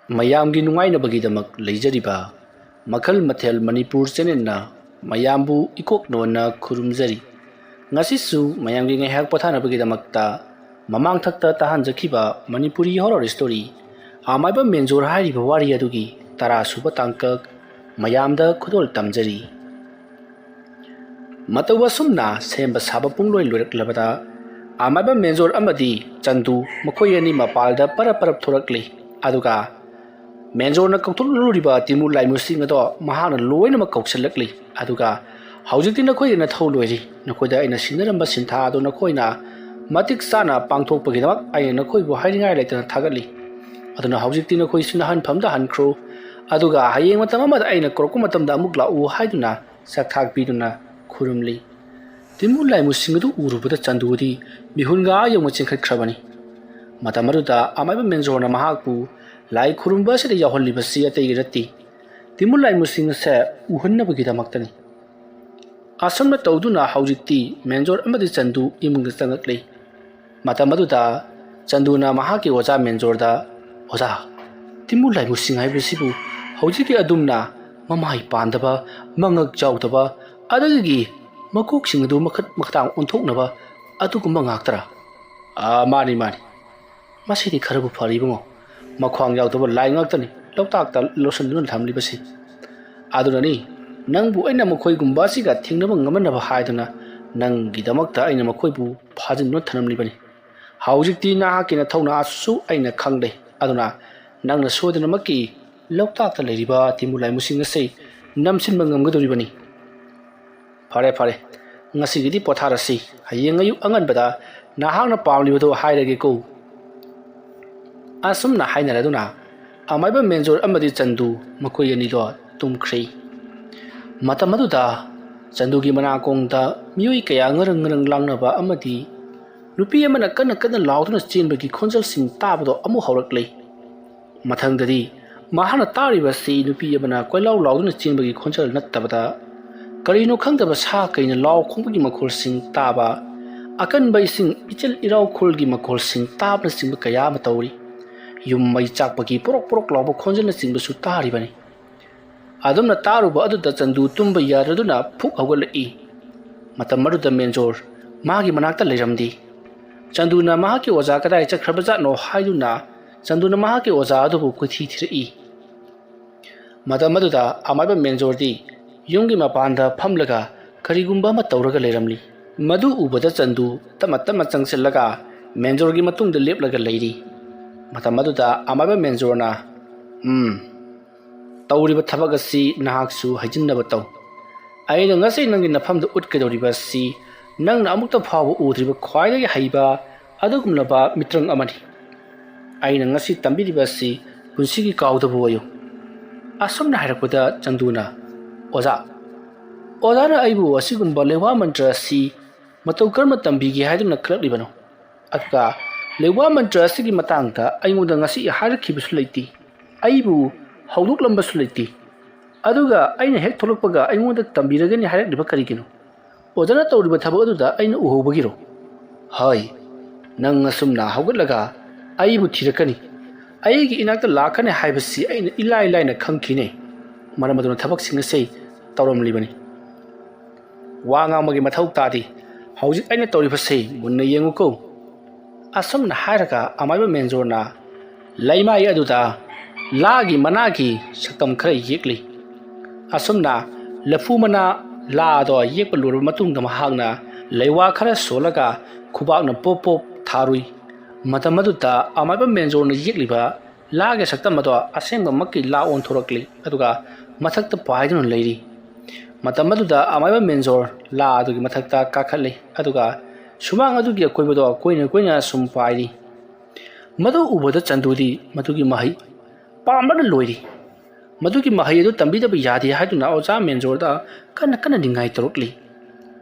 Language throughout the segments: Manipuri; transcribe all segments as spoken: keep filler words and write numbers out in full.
ꯃꯌꯥꯝꯒꯤ ꯅꯨꯡꯉꯥꯏꯅꯕꯒꯤꯗꯃꯛ ꯂꯩꯖꯔꯤꯕ ꯃꯈꯜ ꯃꯊꯦꯜ ꯃꯅꯤꯄꯨꯔ ꯆꯦꯅꯦꯜꯅ ꯃꯌꯥꯝꯕꯨ ꯏꯀꯣꯛ ꯅꯣꯟꯅ ꯈꯨꯔꯨꯝꯖꯔꯤ꯫ ꯉꯁꯤꯁꯨ ꯃꯌꯥꯝꯒꯤ ꯉꯥꯏꯍꯥꯛ ꯄꯣꯊꯥꯅꯕꯒꯤꯗꯃꯛꯇ ꯃꯃꯥꯡꯊꯛꯇ ꯇꯥꯍꯟꯖꯈꯤꯕ ꯃꯅꯤꯄꯨꯔꯤ ꯍꯣꯔꯔ ꯁ꯭ꯇꯣꯔꯤ ꯑꯃꯥꯏꯕ ꯃꯦꯟꯖꯣꯔ ꯍꯥꯏꯔꯤꯕ ꯋꯥꯔꯤ ꯑꯗꯨꯒꯤ ꯇꯔꯥ ꯁꯨꯕ ꯇꯥꯡꯀꯛ ꯃꯌꯥꯝꯗ ꯈꯨꯗꯣꯜ ꯇꯝꯖꯔꯤ꯫ ꯃꯇꯧ ꯑꯁꯨꯝꯅ ꯁꯦꯝꯕ ꯁꯥꯕ ꯄꯨꯡꯂꯣꯏ ꯂꯣꯏꯔꯛꯂꯕꯗ ꯑꯃꯥꯏꯕ ꯃꯦꯟꯖꯣꯔ ꯑꯃꯗꯤ ꯆꯟꯗꯨ ꯃꯈꯣꯏ ꯑꯅꯤ ꯃꯄꯥꯜꯗ ꯄꯔꯞ ꯄꯔꯞ ꯊꯣꯔꯛꯂꯤ꯫ ꯑꯗꯨꯒ ꯃꯦꯟꯖꯣꯔꯅ ꯀꯧꯊꯣꯛꯂꯨꯔꯤꯕ ꯇꯤꯃꯨ ꯂꯥꯏꯃꯨꯁꯤꯡ ꯑꯗꯣ ꯃꯍꯥꯛꯅ ꯂꯣꯏꯅꯃꯛ ꯀꯧꯁꯤꯜꯂꯛꯂꯤ꯫ ꯑꯗꯨꯒ ꯍꯧꯖꯤꯛꯇꯤ ꯅꯈꯣꯏꯒꯤ ꯅꯊꯧ ꯂꯣꯏꯔꯤ꯫ ꯅꯈꯣꯏꯗ ꯑꯩꯅ ꯁꯤꯟꯅꯔꯝꯕ ꯁꯤꯟꯊꯥ ꯑꯗꯨ ꯅꯈꯣꯏꯅ ꯃꯇꯤꯛ ꯆꯥꯅ ꯄꯥꯡꯊꯣꯛꯄꯒꯤꯗꯃꯛ ꯑꯩꯅ ꯅꯈꯣꯏꯕꯨ ꯍꯥꯏꯅꯤꯡꯉꯥꯏ ꯂꯩꯇꯅ ꯊꯥꯒꯠꯂꯤ꯫ ꯑꯗꯨꯅ ꯍꯧꯖꯤꯛꯇꯤ ꯅꯈꯣꯏ ꯁꯤꯟꯅꯍꯟꯐꯝꯗ ꯍꯟꯈ꯭ꯔꯣ꯫ ꯑꯗꯨꯒ ꯍꯌꯦꯡ ꯃꯇꯝ ꯑꯃꯗ ꯑꯩꯅ ꯀꯧꯔꯛꯄ ꯃꯇꯝꯗ ꯑꯃꯨꯛ ꯂꯥꯛꯎ ꯍꯥꯏꯗꯨꯅ ꯆꯥꯛꯊꯥꯛ ꯄꯤꯗꯨꯅ ꯈꯨꯔꯨꯝꯂꯤ꯫ ꯇꯤꯃꯨ ꯂꯥꯏꯃꯨꯁꯤꯡ ꯑꯗꯨ ꯎꯔꯨꯕꯗ ꯆꯟꯗꯨꯗꯤ ꯃꯤꯍꯨꯟꯒ ꯑꯥ ꯌꯧꯅ ꯆꯦꯟꯈꯠꯈ꯭ꯔꯕꯅꯤ꯫ ꯃꯇꯝ ꯑꯗꯨꯗ ꯑꯃꯥꯏꯕ ꯃꯦꯟꯖꯣꯔꯅ ꯃꯍꯥꯛꯄꯨ ꯂꯥꯏ ꯈꯨꯔꯨꯝꯕ ꯑꯁꯤꯗ ꯌꯥꯎꯍꯜꯂꯤꯕꯁꯤ ꯑꯇꯩꯒꯤ ꯅꯠꯇꯦ, ꯇꯤꯃꯨ ꯂꯥꯏꯃꯨꯁꯤꯡ ꯑꯁꯦ ꯎꯍꯟꯅꯕꯒꯤꯗꯃꯛꯇꯅꯤ꯫ ꯑꯁꯨꯝꯅ ꯇꯧꯗꯨꯅ ꯍꯧꯖꯤꯛꯇꯤ ꯃꯦꯟꯖꯣꯔ ꯑꯃꯗꯤ ꯆꯟꯗꯨ ꯏꯃꯨꯡꯗ ꯆꯪꯂꯛꯂꯤ꯫ ꯃꯇꯝ ꯑꯗꯨꯗ ꯆꯟꯗꯨꯅ ꯃꯍꯥꯛꯀꯤ ꯑꯣꯖꯥ ꯃꯦꯟꯖꯣꯔꯗ, "ꯑꯣꯖꯥ, ꯇꯤꯃꯨ ꯂꯥꯏꯃꯨꯁꯤꯡ ꯍꯥꯏꯕꯁꯤꯕꯨ ꯍꯧꯖꯤꯛꯀꯤ ꯑꯗꯨꯝꯅ ꯃꯃꯥꯏ ꯄꯥꯟꯗꯕ, ꯃꯉꯛ ꯌꯥꯎꯗꯕ, ꯑꯗꯨꯗꯒꯤ ꯃꯀꯣꯛꯁꯤꯡ ꯑꯗꯨ ꯃꯈꯠ ꯃꯈꯇꯥꯡ ꯑꯣꯟꯊꯣꯛꯅꯕ ꯑꯗꯨꯒꯨꯝꯕ ꯉꯥꯛꯇꯔꯥ?" "ꯑꯥ, ꯃꯥꯅꯤ, ꯃꯥꯅꯤ꯫ ꯃꯁꯤꯗꯤ ꯈꯔꯕꯨ ꯐꯔꯦ ꯏꯕꯨꯡꯉꯣ꯫ ꯃꯈ꯭ꯋꯥꯡ ꯌꯥꯎꯗꯕ ꯂꯥꯏ ꯉꯥꯛꯇꯅꯤ ꯂꯣꯛꯇꯥꯛꯇ ꯂꯣꯠꯁꯤꯟꯗꯨꯅ ꯊꯝꯂꯤꯕꯁꯤ꯫ ꯑꯗꯨꯅꯅꯤ ꯅꯪꯕꯨ ꯑꯩꯅ ꯃꯈꯣꯏꯒꯨꯝꯕ ꯑꯁꯤꯒ ꯊꯦꯡꯅꯕ ꯉꯝꯍꯟꯅꯕ ꯍꯥꯏꯗꯨꯅ ꯅꯪꯒꯤꯗꯃꯛꯇ ꯑꯩꯅ ꯃꯈꯣꯏꯕꯨ ꯐꯥꯖꯤꯟꯗꯨꯅ ꯊꯝꯂꯝꯂꯤꯕꯅꯤ꯫ ꯍꯧꯖꯤꯛꯇꯤ ꯅꯍꯥꯛꯀꯤ ꯅꯊꯧꯅꯥꯁꯨ ꯑꯩꯅ ꯈꯪꯂꯦ꯫ ꯑꯗꯨꯅ ꯅꯪꯅ ꯁꯣꯏꯗꯅꯃꯛꯀꯤ ꯂꯣꯛꯇꯥꯛꯇ ꯂꯩꯔꯤꯕ ꯇꯤꯃꯨ ꯂꯥꯏꯃꯨꯁꯤꯡ ꯑꯁꯤ ꯅꯝꯁꯤꯟꯕ ꯉꯝꯒꯗꯧꯔꯤꯕꯅꯤ꯫ ꯐꯔꯦ, ꯐꯔꯦ, ꯉꯁꯤꯒꯤꯗꯤ ꯄꯣꯊꯥꯔꯁꯤ꯫ ꯍꯌꯦꯡ ꯑꯌꯨꯛ ꯑꯉꯟꯕꯗ ꯅꯍꯥꯛꯅ ꯄꯥꯝꯂꯤꯕꯗꯨ ꯍꯥꯏꯔꯒꯦꯀꯣ꯫" ꯑꯁꯨꯝꯅ ꯍꯥꯏꯅꯔꯗꯨꯅ ꯑꯃꯥꯏꯕ ꯃꯦꯟꯖꯣꯔ ꯑꯃꯗꯤ ꯆꯟꯗꯨ ꯃꯈꯣꯏ ꯑꯅꯤꯗꯣ ꯇꯨꯝꯈ꯭ꯔꯦ꯫ ꯃꯇꯝ ꯑꯗꯨꯗ ꯆꯟꯗꯨꯒꯤ ꯃꯅꯥꯀꯣꯡꯗ ꯃꯤꯑꯣꯏ ꯀꯌꯥ ꯉꯔꯪ ꯉꯔꯪ ꯂꯥꯡꯅꯕ ꯑꯃꯗꯤ ꯅꯨꯄꯤ ꯑꯃꯅ ꯀꯟꯅ ꯀꯟꯅ ꯂꯥꯎꯗꯨꯅ ꯆꯦꯟꯕꯒꯤ ꯈꯣꯟꯖꯦꯜꯁꯤꯡ ꯇꯥꯕꯗꯣ ꯑꯃꯨꯛ ꯍꯧꯔꯛꯂꯦ꯫ ꯃꯊꯪꯗꯗꯤ ꯃꯍꯥꯛꯅ ꯇꯥꯔꯤꯕ ꯑꯁꯤ ꯅꯨꯄꯤ ꯑꯃꯅ ꯀꯣꯏꯂꯥꯎ ꯂꯥꯎꯗꯨꯅ ꯆꯦꯟꯕꯒꯤ ꯈꯣꯟꯖꯦꯜ ꯅꯠꯇꯕꯗ ꯀꯔꯤꯅꯣ ꯈꯪꯗꯕ ꯁꯥ ꯀꯩꯅ ꯂꯥꯎ ꯈꯣꯡꯕꯒꯤ ꯃꯈꯣꯜꯁꯤꯡ ꯇꯥꯕ, ꯑꯀꯟꯕ ꯏꯁꯤꯡ ꯏꯆꯤꯜ ꯏꯔꯥꯎꯈꯣꯜꯒꯤ ꯃꯈꯣꯜꯁꯤꯡ ꯇꯥꯕꯅꯆꯤꯡꯕ ꯀꯌꯥ ꯑꯃ ꯇꯧꯔꯤ꯫ ꯌꯨꯝ ꯃꯩ ꯆꯥꯛꯄꯒꯤ ꯄꯣꯔꯣꯛ ꯄꯣꯔꯣꯛ ꯂꯥꯎꯕ ꯈꯣꯟꯖꯦꯜꯅꯆꯤꯡꯕꯁꯨ ꯇꯥꯔꯤꯕꯅꯤ꯫ ꯑꯗꯨꯝꯅ ꯇꯥꯔꯨꯕ ꯑꯗꯨꯗ ꯆꯟꯗꯨ ꯇꯨꯝꯕ ꯌꯥꯗꯗꯨꯅ ꯐꯨꯛ ꯍꯧꯒꯠꯂꯛꯏ꯫ ꯃꯇꯝ ꯑꯗꯨꯗ ꯃꯦꯟꯖꯣꯔ ꯃꯥꯒꯤ ꯃꯅꯥꯛꯇ ꯂꯩꯔꯝꯗꯦ꯫ ꯆꯟꯗꯨꯅ ꯃꯍꯥꯛꯀꯤ ꯑꯣꯖꯥ ꯀꯗꯥꯏ ꯆꯠꯈ꯭ꯔꯕꯖꯥꯠꯅꯣ ꯍꯥꯏꯗꯨꯅ ꯆꯟꯗꯨꯅ ꯃꯍꯥꯛꯀꯤ ꯑꯣꯖꯥ ꯑꯗꯨꯕꯨ ꯀꯣꯏꯊꯤ ꯊꯤꯔꯛꯏ꯫ ꯃꯇꯝ ꯑꯗꯨꯗ ꯑꯃꯥꯏꯕ ꯃꯦꯟꯖꯣꯔꯗꯤ ꯌꯨꯝꯒꯤ ꯃꯄꯥꯟꯗ ꯐꯝꯂꯒ ꯀꯔꯤꯒꯨꯝꯕ ꯑꯃ ꯇꯧꯔꯒ ꯂꯩꯔꯝꯂꯤ꯫ ꯃꯗꯨ ꯎꯕꯗ ꯆꯟꯗꯨ ꯇꯞꯅ ꯇꯞꯅ ꯆꯪꯁꯤꯜꯂꯒ ꯃꯦꯟꯖꯣꯔꯒꯤ ꯃꯇꯨꯡꯗ ꯂꯦꯞꯂꯒ ꯂꯩꯔꯤ꯫ ꯃꯇꯝ ꯑꯗꯨꯗ ꯑꯃꯥꯏꯕ ꯃꯦꯟꯖꯣꯔꯅ, "ꯎꯝ, ꯇꯧꯔꯤꯕ ꯊꯕꯛ ꯑꯁꯤ ꯅꯍꯥꯛꯁꯨ ꯍꯩꯖꯤꯟꯅꯕ ꯇꯧ꯫ ꯑꯩꯅ ꯉꯁꯤ ꯅꯪꯒꯤ ꯅꯐꯝꯗ ꯎꯠꯀꯗꯧꯔꯤꯕ ꯑꯁꯤ ꯅꯪꯅ ꯑꯃꯨꯛꯇ ꯐꯥꯎꯕ ꯎꯗ꯭ꯔꯤꯕ ꯈ꯭ꯋꯥꯏꯗꯒꯤ ꯍꯩꯕ ꯑꯗꯨꯒꯨꯝꯂꯕ ꯃꯤꯇ꯭ꯔꯪ ꯑꯃꯅꯤ꯫ ꯑꯩꯅ ꯉꯁꯤ ꯇꯝꯕꯤꯔꯤꯕ ꯑꯁꯤ ꯄꯨꯟꯁꯤꯒꯤ ꯀꯥꯎꯗꯕ ꯑꯣꯏꯌꯨ꯫" ꯑꯁꯨꯝꯅ ꯍꯥꯏꯔꯛꯄꯗ ꯆꯟꯗꯨꯅ, "ꯑꯣꯖꯥ, ꯑꯣꯖꯥꯅ ꯑꯩꯕꯨ ꯑꯁꯤꯒꯨꯝꯕ ꯂꯩꯋꯥ ꯃꯟꯇ꯭ꯔ ꯑꯁꯤ ꯃꯇꯧ ꯀꯔꯝꯅ ꯇꯝꯕꯤꯒꯦ ꯍꯥꯏꯗꯨꯅ ꯈꯜꯂꯛꯂꯤꯕꯅꯣ? ꯑꯗꯨꯒ ꯂꯩꯋꯥ ꯃꯟꯇ꯭ꯔ ꯑꯁꯤꯒꯤ ꯃꯇꯥꯡꯗ ꯑꯩꯉꯣꯟꯗ ꯉꯁꯤ ꯍꯥꯏꯔꯛꯈꯤꯕꯁꯨ ꯂꯩꯇꯦ, ꯑꯩꯕꯨ ꯍꯧꯗꯣꯛꯂꯝꯕꯁꯨ ꯂꯩꯇꯦ꯫ ꯑꯗꯨꯒ ꯑꯩꯅ ꯍꯦꯛ ꯊꯣꯛꯂꯛꯄꯒ ꯑꯩꯉꯣꯟꯗ ꯇꯝꯕꯤꯔꯒꯅꯤ ꯍꯥꯏꯔꯛꯂꯤꯕ ꯀꯔꯤꯒꯤꯅꯣ? ꯑꯣꯖꯥꯅ ꯇꯧꯔꯤꯕ ꯊꯕꯛ ꯑꯗꯨꯗ ꯑꯩꯅ ꯎꯍꯧꯕꯒꯤꯔꯣ? ꯍꯣꯏ, ꯅꯪ ꯑꯁꯨꯝꯅ ꯍꯧꯒꯠꯂꯒ ꯑꯩꯕꯨ ꯊꯤꯔꯛꯀꯅꯤ, ꯑꯩꯒꯤ ꯏꯅꯥꯛꯇ ꯂꯥꯛꯀꯅꯤ ꯍꯥꯏꯕꯁꯤ ꯑꯩꯅ ꯏꯂꯥꯏ ꯂꯥꯏꯅ ꯈꯪꯈꯤꯅꯦ꯫ ꯃꯔꯝ ꯑꯗꯨꯅ ꯊꯕꯛꯁꯤꯡ ꯑꯁꯤ ꯇꯧꯔꯝꯂꯤꯕꯅꯤ꯫ ꯋꯥ ꯉꯥꯡꯕꯒꯤ ꯃꯊꯧ ꯇꯥꯗꯦ꯫ ꯍꯧꯖꯤꯛ ꯑꯩꯅ ꯇꯧꯔꯤꯕꯁꯤ ꯃꯨꯟꯅ ꯌꯦꯡꯉꯨꯀꯣ꯫" ꯑꯁꯨꯝꯅ ꯍꯥꯏꯔꯒ ꯑꯃꯥꯏꯕ ꯃꯦꯟꯖꯣꯔꯅ ꯂꯩꯃꯥꯏ ꯑꯗꯨꯗ ꯂꯥꯒꯤ ꯃꯅꯥꯒꯤ ꯁꯛꯇꯝ ꯈꯔ ꯌꯦꯛꯂꯤ꯫ ꯑꯁꯨꯝꯅ ꯂꯐꯨ ꯃꯅꯥ ꯂꯥ ꯑꯗꯣ ꯌꯦꯛꯄ ꯂꯣꯏꯔꯕ ꯃꯇꯨꯡꯗ ꯃꯍꯥꯛꯅ ꯂꯩꯋꯥ ꯈꯔ ꯁꯣꯜꯂꯒ ꯈꯨꯕꯥꯛꯅ ꯄꯣꯞ ꯄꯣꯞ ꯊꯥꯔꯨꯏ꯫ ꯃꯇꯝ ꯑꯗꯨꯗ ꯑꯃꯥꯏꯕ ꯃꯦꯟꯖꯣꯔꯅ ꯌꯦꯛꯂꯤꯕ ꯂꯥꯒꯤ ꯁꯛꯇꯝ ꯑꯗꯣ ꯑꯁꯦꯡꯕꯃꯛꯀꯤ ꯂꯥ ꯑꯣꯟꯊꯣꯔꯛꯂꯤ, ꯑꯗꯨꯒ ꯃꯊꯛꯇ ꯄꯥꯏꯗꯨꯅ ꯂꯩꯔꯤ꯫ ꯃꯇꯝ ꯑꯗꯨꯗ ꯑꯃꯥꯏꯕ ꯃꯦꯟꯖꯣꯔ ꯂꯥ ꯑꯗꯨꯒꯤ ꯃꯊꯛꯇ ꯀꯥꯈꯠꯂꯤ, ꯑꯗꯨꯒ ꯁꯨꯃꯥꯡ ꯑꯗꯨꯒꯤ ꯑꯀꯣꯏꯕꯗꯣ ꯀꯣꯏꯅ ꯀꯣꯏꯅ ꯁꯨꯝ ꯄꯥꯏꯔꯤ꯫ ꯃꯗꯨ ꯎꯕꯗ ꯆꯟꯗꯨꯗꯤ ꯃꯗꯨꯒꯤ ꯃꯍꯩ ꯄꯥꯝꯕꯅ ꯂꯣꯏꯔꯤ꯫ ꯃꯗꯨꯒꯤ ꯃꯍꯩ ꯑꯗꯨ ꯇꯝꯕꯤꯗꯕ ꯌꯥꯗꯦ ꯍꯥꯏꯗꯨꯅ ꯑꯣꯖꯥ ꯃꯦꯟꯖꯣꯔꯗ ꯀꯟꯅ ꯀꯟꯅ ꯅꯤꯡꯉꯥꯏ ꯇꯧꯔꯛꯂꯤ꯫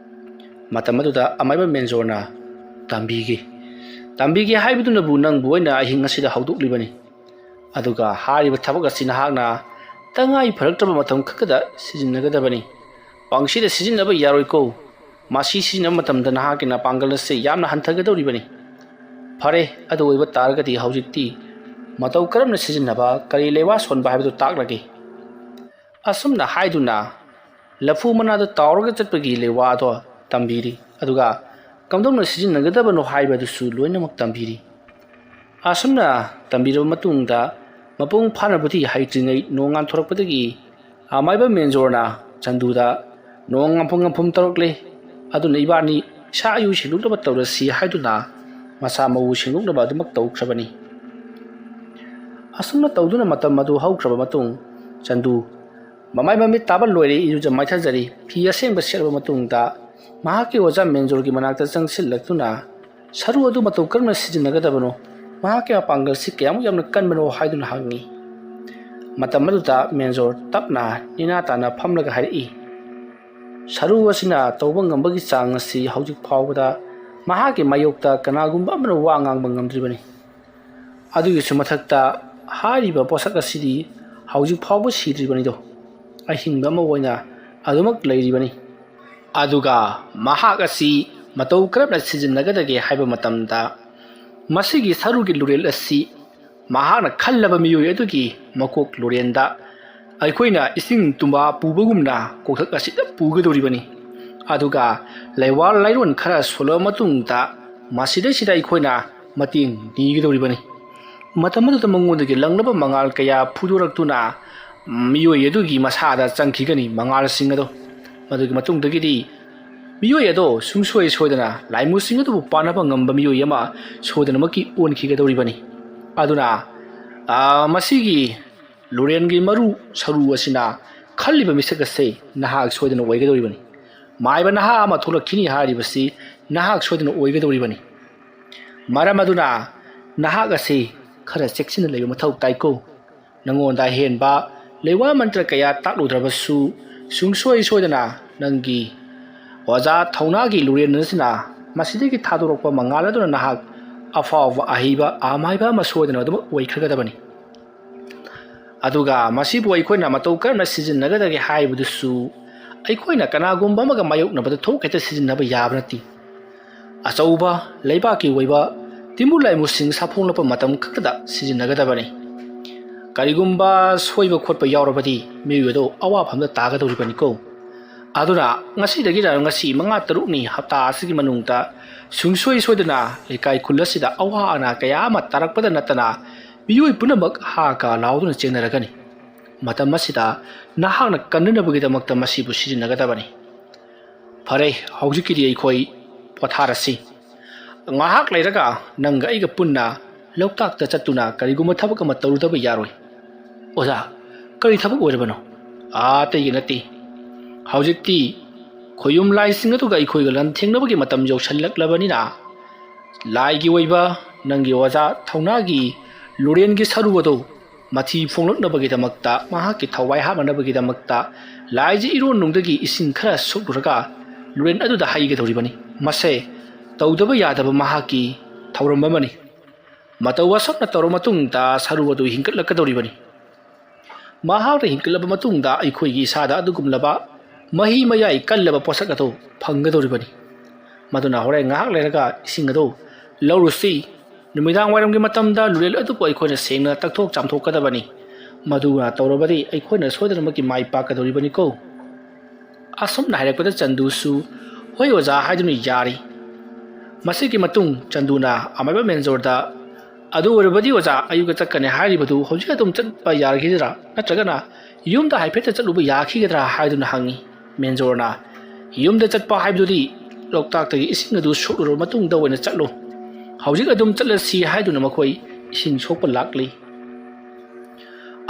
ꯃꯇꯝ ꯑꯗꯨꯗ ꯑꯃꯥꯏꯕ ꯃꯦꯟꯖꯣꯔꯅ, "ꯇꯝꯕꯤꯒꯦ, ꯇꯝꯕꯤꯒꯦ ꯍꯥꯏꯕꯗꯨꯅꯕꯨ ꯅꯪꯕꯨ ꯑꯩꯅ ꯑꯍꯤꯡ ꯑꯁꯤꯗ ꯍꯧꯗꯣꯛꯂꯤꯕꯅꯤ꯫ ꯑꯗꯨꯒ ꯍꯥꯏꯔꯤꯕ ꯊꯕꯛ ꯑꯁꯤ ꯅꯍꯥꯛꯅ ꯇꯉꯥꯏ ꯐꯔꯛꯇ꯭ꯔꯕ ꯃꯇꯝ ꯈꯛꯇꯗ ꯁꯤꯖꯤꯟꯅꯒꯗꯕꯅꯤ꯫ ꯄꯪꯁꯤꯗ ꯁꯤꯖꯤꯟꯅꯕ ꯌꯥꯔꯣꯏꯀꯣ꯫ ꯃꯁꯤ ꯁꯤꯖꯤꯟꯅꯕ ꯃꯇꯝꯗ ꯅꯍꯥꯛꯀꯤ ꯅꯄꯥꯡꯒꯜ ꯑꯁꯤ ꯌꯥꯝꯅ ꯍꯟꯊꯒꯗꯧꯔꯤꯕꯅꯤ꯫ ꯐꯔꯦ, ꯑꯗꯨ ꯑꯣꯏꯕ ꯇꯥꯔꯒꯗꯤ ꯍꯧꯖꯤꯛꯇꯤ ꯃꯇꯧ ꯀꯔꯝꯅ ꯁꯤꯖꯤꯟꯅꯕ, ꯀꯔꯤ ꯂꯩꯋꯥ ꯁꯣꯟꯕ ꯍꯥꯏꯕꯗꯨ ꯇꯥꯛꯂꯒꯦ꯫ ꯑꯁꯨꯝꯅ ꯍꯥꯏꯗꯨꯅ ꯂꯐꯨ ꯃꯅꯥꯗ ꯇꯥꯎꯔꯒ ꯆꯠꯄꯒꯤ ꯂꯩꯋꯥꯗꯣ ꯇꯝꯕꯤꯔꯤ, ꯑꯗꯨꯒ ꯀꯝꯗꯧꯅ ꯁꯤꯖꯤꯟꯅꯒꯗꯕꯅꯣ ꯍꯥꯏꯕꯗꯨꯁꯨ ꯂꯣꯏꯅꯃꯛ ꯇꯝꯕꯤꯔꯤ꯫ ꯑꯁꯨꯝꯅ ꯇꯝꯕꯤꯔꯕ ꯃꯇꯨꯡꯗ ꯃꯄꯨꯡ ꯐꯥꯅꯕꯨꯗꯤ ꯍꯩꯇ꯭ꯔꯤꯉꯩ ꯅꯣꯡ ꯉꯥꯟꯊꯣꯔꯛꯄꯗꯒꯤ ꯑꯃꯥꯏꯕ ꯃꯦꯟꯖꯣꯔꯅ ꯆꯟꯗꯨꯗ "ꯅꯣꯡ ꯉꯝꯐꯝ ꯉꯝꯐꯝ ꯇꯧꯔꯛꯂꯦ, ꯑꯗꯨꯅ ꯏꯕꯥꯅꯤ ꯏꯁꯥ ꯏꯌꯨ ꯁꯦꯡꯗꯣꯛꯅꯕ ꯇꯧꯔꯁꯤ" ꯍꯥꯏꯗꯨꯅ ꯃꯁꯥ ꯃꯎ ꯁꯦꯡꯗꯣꯛꯅꯕ ꯑꯗꯨꯃꯛ ꯇꯧꯈ꯭ꯔꯕꯅꯤ꯫ ꯑꯁꯨꯝꯅ ꯇꯧꯗꯨꯅ ꯃꯇꯝ ꯑꯗꯨ ꯍꯧꯈ꯭ꯔꯕ ꯃꯇꯨꯡ, ꯆꯟꯗꯨ ꯃꯃꯥꯏ ꯃꯃꯤꯠ ꯇꯥꯕ ꯂꯣꯏꯔꯦ, ꯏꯔꯨꯖ ꯃꯥꯏꯊꯖꯔꯤ, ꯐꯤ ꯑꯁꯦꯡꯕ ꯁꯦꯠꯂꯕ ꯃꯇꯨꯡꯗ ꯃꯍꯥꯛꯀꯤ ꯑꯣꯖꯥ ꯃꯦꯟꯖꯣꯔꯒꯤ ꯃꯅꯥꯛꯇ ꯆꯪꯁꯤꯜꯂꯛꯇꯨꯅ ꯁꯔꯨ ꯑꯗꯨ ꯃꯇꯧ ꯀꯔꯝꯅ ꯁꯤꯖꯤꯟꯅꯒꯗꯕꯅꯣ, ꯃꯍꯥꯛꯀꯤ ꯃꯄꯥꯡꯒꯜꯁꯤ ꯀꯌꯥꯃꯨꯛ ꯌꯥꯝꯅ ꯀꯟꯕꯅꯣ ꯍꯥꯏꯗꯨꯅ ꯍꯪꯉꯤ꯫ ꯃꯇꯝ ꯑꯗꯨꯗ ꯃꯦꯟꯖꯣꯔ ꯇꯞꯅ ꯅꯦꯅꯥ ꯇꯥꯅ ꯐꯝꯂꯒ ꯍꯥꯏꯔꯛꯏ, "ꯁꯔꯨ ꯑꯁꯤꯅ ꯇꯧꯕ ꯉꯝꯕꯒꯤ ꯆꯥꯡ ꯑꯁꯤ ꯍꯧꯖꯤꯛ ꯐꯥꯎꯕꯗ ꯃꯍꯥꯛꯀꯤ ꯃꯥꯌꯣꯛꯇ ꯀꯅꯥꯒꯨꯝꯕ ꯑꯃꯅ ꯋꯥ ꯉꯥꯡꯕ ꯉꯝꯗ꯭ꯔꯤꯕꯅꯤ꯫ ꯑꯗꯨꯒꯤꯁꯨ ꯃꯊꯛꯇ ꯍꯥꯏꯔꯤꯕ ꯄꯣꯠꯁꯛ ꯑꯁꯤꯗꯤ ꯍꯧꯖꯤꯛ ꯐꯥꯎꯕ ꯁꯤꯗ꯭ꯔꯤꯕꯅꯤꯗꯣ, ꯑꯍꯤꯡꯕ ꯑꯃ ꯑꯣꯏꯅ ꯑꯗꯨꯃꯛ ꯂꯩꯔꯤꯕꯅꯤ꯫ ꯑꯗꯨꯒ ꯃꯍꯥꯛ ꯑꯁꯤ ꯃꯇꯧ ꯀꯔꯝꯅ ꯁꯤꯖꯤꯟꯅꯒꯗꯒꯦ ꯍꯥꯏꯕ ꯃꯇꯝꯗ, ꯃꯁꯤꯒꯤ ꯁꯔꯨꯒꯤ ꯂꯨꯔꯦꯜ ꯑꯁꯤ ꯃꯍꯥꯛꯅ ꯈꯜꯂꯕ ꯃꯤꯑꯣꯏ ꯑꯗꯨꯒꯤ ꯃꯀꯣꯛ ꯂꯨꯔꯦꯟꯗ ꯑꯩꯈꯣꯏꯅ ꯏꯁꯤꯡ ꯇꯨꯝꯕ ꯄꯨꯕꯒꯨꯝꯅ ꯀꯣꯛꯊꯛ ꯑꯁꯤꯗ ꯄꯨꯒꯗꯧꯔꯤꯕꯅꯤ꯫ ꯑꯗꯨꯒ ꯂꯩꯋꯥ ꯂꯩꯔꯣꯟ ꯈꯔ ꯁꯣꯜꯂꯕ ꯃꯇꯨꯡꯗ ꯃꯁꯤꯗꯩꯁꯤꯗ ꯑꯩꯈꯣꯏꯅ ꯃꯇꯦꯡ ꯅꯤꯒꯗꯧꯔꯤꯕꯅꯤ꯫ ꯃꯇꯝ ꯑꯗꯨꯗ ꯃꯉꯣꯟꯗꯒꯤ ꯂꯪꯅꯕ ꯃꯉꯥꯜ ꯀꯌꯥ ꯐꯨꯗꯣꯔꯛꯇꯨꯅ ꯃꯤꯑꯣꯏ ꯑꯗꯨꯒꯤ ꯃꯁꯥꯗ ꯆꯪꯈꯤꯒꯅꯤ꯫ ꯃꯉꯥꯜꯁꯤꯡ ꯑꯗꯣ ꯃꯗꯨꯒꯤ ꯃꯇꯨꯡꯗꯒꯤꯗꯤ ꯃꯤꯑꯣꯏ ꯑꯗꯣ ꯁꯨꯡꯁꯣꯏ ꯁꯣꯏꯗꯅ ꯂꯥꯏꯃꯨꯁꯤꯡ ꯑꯗꯨꯕꯨ ꯄꯥꯟꯅꯕ ꯉꯝꯕ ꯃꯤꯑꯣꯏ ꯑꯃ ꯁꯣꯏꯗꯅꯃꯛꯀꯤ ꯑꯣꯟꯈꯤꯒꯗꯧꯔꯤꯕꯅꯤ꯫ ꯑꯗꯨꯅ, ꯑ, ꯃꯁꯤꯒꯤ ꯂꯨꯔꯦꯟꯒꯤ ꯃꯔꯨ ꯁꯔꯨ ꯑꯁꯤꯅ ꯈꯜꯂꯤꯕ ꯃꯤꯁꯛ ꯑꯁꯤ ꯅꯍꯥꯛ ꯁꯣꯏꯗꯅ ꯑꯣꯏꯒꯗꯧꯔꯤꯕꯅꯤ꯫ ꯃꯥꯏꯕ ꯅꯍꯥ ꯑꯃ ꯊꯣꯛꯂꯛꯈꯤꯅꯤ ꯍꯥꯏꯔꯤꯕꯁꯤ ꯅꯍꯥꯛ ꯁꯣꯏꯗꯅ ꯑꯣꯏꯒꯗꯧꯔꯤꯕꯅꯤ꯫ ꯃꯔꯝ ꯑꯗꯨꯅ ꯅꯍꯥꯛ ꯑꯁꯤ ꯈꯔ ꯆꯦꯛꯁꯤꯟꯅ ꯂꯩꯕ ꯃꯊꯧ ꯇꯥꯏꯀꯣ꯫ ꯅꯉꯣꯟꯗ ꯑꯍꯦꯟꯕ ꯂꯩꯋꯥ ꯃꯟꯇ꯭ꯔ ꯀꯌꯥ ꯇꯥꯛꯂꯨꯗ꯭ꯔꯕꯁꯨ, ꯁꯨꯡꯁꯣꯏ ꯁꯣꯏꯗꯅ ꯅꯪꯒꯤ ꯑꯣꯖꯥ ꯊꯧꯅꯥꯒꯤ ꯂꯨꯔꯦꯟ ꯑꯁꯤꯅ ꯃꯁꯤꯗꯒꯤ ꯊꯥꯗꯣꯔꯛꯄ ꯃꯉꯥꯜ ꯑꯗꯨꯅ ꯅꯍꯥꯛ ꯑꯐꯥꯎꯕ ꯑꯍꯩꯕ ꯑꯃꯥꯏꯕ ꯑꯃ ꯁꯣꯏꯗꯅ ꯑꯗꯨꯃꯛ ꯑꯣꯏꯈ꯭ꯔꯒꯗꯕꯅꯤ꯫ ꯑꯗꯨꯒ ꯃꯁꯤꯕꯨ ꯑꯩꯈꯣꯏꯅ ꯃꯇꯧ ꯀꯔꯝꯅ ꯁꯤꯖꯤꯟꯅꯒꯗꯒꯦ ꯍꯥꯏꯕꯗꯨꯁꯨ ꯑꯩꯈꯣꯏꯅ ꯀꯅꯥꯒꯨꯝꯕ ꯑꯃꯒ ꯃꯥꯌꯣꯛꯅꯕꯗ ꯊꯣꯛ ꯍꯦꯛꯇ ꯁꯤꯖꯤꯟꯅꯕ ꯌꯥꯕ ꯅꯠꯇꯦ꯫ ꯑꯆꯧꯕ ꯂꯩꯕꯥꯛꯀꯤ ꯑꯣꯏꯕ ꯇꯤꯟꯃꯨ ꯂꯥꯏꯃꯨꯁꯤꯡ ꯁꯥꯐꯣꯡꯂꯛꯄ ꯃꯇꯝ ꯈꯛꯇꯗ ꯁꯤꯖꯤꯟꯅꯒꯗꯕꯅꯤ꯫ ꯀꯔꯤꯒꯨꯝꯕ ꯁꯣꯏꯕ ꯈꯣꯠꯄ ꯌꯥꯎꯔꯕꯗꯤ ꯃꯤꯑꯣꯏ ꯑꯗꯨ ꯑꯋꯥꯐꯝꯗ ꯇꯥꯒꯗꯧꯔꯤꯕꯅꯤꯀꯣ꯫ ꯑꯗꯨꯅ ꯉꯁꯤꯗꯒꯤꯅ ꯉꯁꯤ ꯃꯉꯥ ꯇꯔꯨꯛꯅꯤ ꯍꯞꯇꯥ ꯑꯁꯤꯒꯤ ꯃꯅꯨꯡꯗ ꯁꯨꯡꯁꯣꯏ ꯁꯣꯏꯗꯅ ꯂꯩꯀꯥꯏ ꯈꯨꯜ ꯑꯁꯤꯗ ꯑꯋꯥ ꯑꯅꯥ ꯀꯌꯥ ꯑꯃ ꯇꯥꯔꯛꯄꯗ ꯅꯠꯇꯅ ꯃꯤꯑꯣꯏ ꯄꯨꯝꯅꯃꯛ ꯍꯥ ꯀꯥ ꯂꯥꯎꯗꯨꯅ ꯆꯦꯟꯅꯔꯒꯅꯤ꯫ ꯃꯇꯝ ꯑꯁꯤꯗ ꯅꯍꯥꯛꯅ ꯀꯟꯅꯅꯕꯒꯤꯗꯃꯛꯇ ꯃꯁꯤꯕꯨ ꯁꯤꯖꯤꯟꯅꯒꯗꯕꯅꯤ꯫ ꯐꯔꯦ, ꯍꯧꯖꯤꯛꯀꯤꯗꯤ ꯑꯩꯈꯣꯏ ꯄꯣꯊꯥꯔꯁꯤ꯫ ꯉꯥꯏꯍꯥꯛ ꯂꯩꯔꯒ ꯅꯪꯒ ꯑꯩꯒ ꯄꯨꯟꯅ ꯂꯣꯛꯇꯥꯛꯇ ꯆꯠꯇꯨꯅ ꯀꯔꯤꯒꯨꯝꯕ ꯊꯕꯛ ꯑꯃ ꯇꯧꯔꯨꯗꯕ ꯌꯥꯔꯣꯏ꯫ ꯑꯣꯖꯥ, ꯀꯔꯤ ꯊꯕꯛ ꯑꯣꯏꯔꯕꯅꯣ? ꯑꯇꯩꯒꯤ ꯅꯠꯇꯦ꯫ ꯍꯧꯖꯤꯛꯇꯤ ꯈꯣꯌꯨꯝ ꯂꯥꯏꯁꯤꯡ ꯑꯗꯨꯒ ꯑꯩꯈꯣꯏꯒ ꯂꯥꯟꯊꯦꯡꯅꯕꯒꯤ ꯃꯇꯝ ꯌꯧꯁꯤꯜꯂꯛꯂꯕꯅꯤꯅ, ꯂꯥꯏꯒꯤ ꯑꯣꯏꯕ ꯅꯪꯒꯤ ꯑꯣꯖꯥ ꯊꯧꯅꯥꯒꯤ ꯂꯨꯔꯦꯟꯒꯤ ꯁꯔꯨ ꯑꯗꯨ ꯃꯊꯤ ꯐꯣꯡꯂꯛꯅꯕꯒꯤꯗꯃꯛꯇ, ꯃꯍꯥꯛꯀꯤ ꯊꯋꯥꯏ ꯍꯥꯞꯅꯅꯕꯒꯤꯗꯃꯛꯇ ꯂꯥꯏꯖ ꯏꯔꯣꯟꯅꯨꯡꯗꯒꯤ ꯏꯁꯤꯡ ꯈꯔ ꯁꯣꯛꯂꯨꯔꯒ ꯂꯨꯔꯦꯟ ꯑꯗꯨꯗ ꯍꯩꯒꯗꯧꯔꯤꯕꯅꯤ꯫ ꯃꯁꯦ ꯇꯧꯗꯕ ꯌꯥꯗꯕ ꯃꯍꯥꯛꯀꯤ ꯊꯧꯔꯝ ꯑꯃꯅꯤ꯫ ꯃꯇꯧ ꯑꯁꯨꯝꯅ ꯇꯧꯔꯕ ꯃꯇꯨꯡꯗ ꯁꯔꯨ ꯑꯗꯨ ꯍꯤꯡꯒꯠꯂꯛꯀꯗꯧꯔꯤꯕꯅꯤ꯫ ꯃꯍꯥꯛꯅ ꯍꯤꯡꯒꯠꯂꯕ ꯃꯇꯨꯡꯗ ꯑꯩꯈꯣꯏꯒꯤ ꯏꯁꯥꯗ ꯑꯗꯨꯒꯨꯝꯂꯕ ꯃꯍꯤ ꯃꯌꯥꯏ ꯀꯜꯂꯕ ꯄꯣꯠꯁꯛ ꯑꯗꯨ ꯐꯪꯒꯗꯧꯔꯤꯕꯅꯤ꯫ ꯃꯗꯨꯅ ꯍꯣꯔꯦꯟ ꯉꯥꯏꯍꯥꯛ ꯂꯩꯔꯒ ꯏꯁꯤꯡ ꯑꯗꯨ ꯂꯧꯔꯨꯁꯤ꯫ ꯅꯨꯃꯤꯗꯥꯡ ꯋꯥꯏꯔꯝꯒꯤ ꯃꯇꯝꯗ ꯂꯨꯔꯦꯜ ꯑꯗꯨꯕꯨ ꯑꯩꯈꯣꯏꯅ ꯁꯦꯡꯅ ꯇꯛꯊꯣꯛ ꯆꯥꯝꯊꯣꯛꯀꯗꯕꯅꯤ꯫ ꯃꯗꯨꯅ ꯇꯧꯔꯕꯗꯤ ꯑꯩꯈꯣꯏꯅ ꯁꯣꯏꯗꯅꯃꯛꯀꯤ ꯃꯥꯏ ꯄꯥꯛꯀꯗꯧꯔꯤꯕꯅꯤꯀꯣ꯫ ꯑꯁꯨꯝꯅ ꯍꯥꯏꯔꯛꯄꯗ ꯆꯟꯗꯨꯁꯨ "ꯍꯣꯏ ꯑꯣꯖꯥ" ꯍꯥꯏꯗꯨꯅ ꯌꯥꯔꯤ꯫ ꯃꯁꯤꯒꯤ ꯃꯇꯨꯡ ꯆꯟꯗꯨꯅ ꯑꯃꯥꯏꯕ ꯃꯦꯟꯖꯣꯔꯗ "ꯑꯗꯨ ꯑꯣꯏꯔꯕꯗꯤ ꯑꯣꯖꯥ, ꯑꯌꯨꯛꯇ ꯆꯠꯀꯅꯤ ꯍꯥꯏꯔꯤꯕꯗꯨ ꯍꯧꯖꯤꯛ ꯑꯗꯨꯝ ꯆꯠꯄ ꯌꯥꯔꯈꯤꯗ꯭ꯔꯥ? ꯅꯠꯇ꯭ꯔꯒꯅ ꯌꯨꯝꯗ ꯍꯥꯏꯐꯦꯠꯇ ꯆꯠꯂꯨꯕ ꯌꯥꯈꯤꯒꯗ꯭ꯔꯥ?" ꯍꯥꯏꯗꯨꯅ ꯍꯪꯉꯤ꯫ ꯃꯦꯟꯖꯣꯔꯅ "ꯌꯨꯝꯗ ꯆꯠꯄ ꯍꯥꯏꯕꯗꯨꯗꯤ ꯂꯣꯛꯇꯥꯛꯇꯒꯤ ꯏꯁꯤꯡ ꯑꯗꯨ ꯁꯣꯛꯂꯨꯔꯕ ꯃꯇꯨꯡꯗ ꯑꯣꯏꯅ ꯆꯠꯂꯨ꯫ ꯍꯧꯖꯤꯛ ꯑꯗꯨꯝ ꯆꯠꯂꯁꯤ" ꯍꯥꯏꯗꯨꯅ ꯃꯈꯣꯏ ꯏꯁꯤꯡ ꯁꯣꯛꯄ ꯂꯥꯛꯂꯤ꯫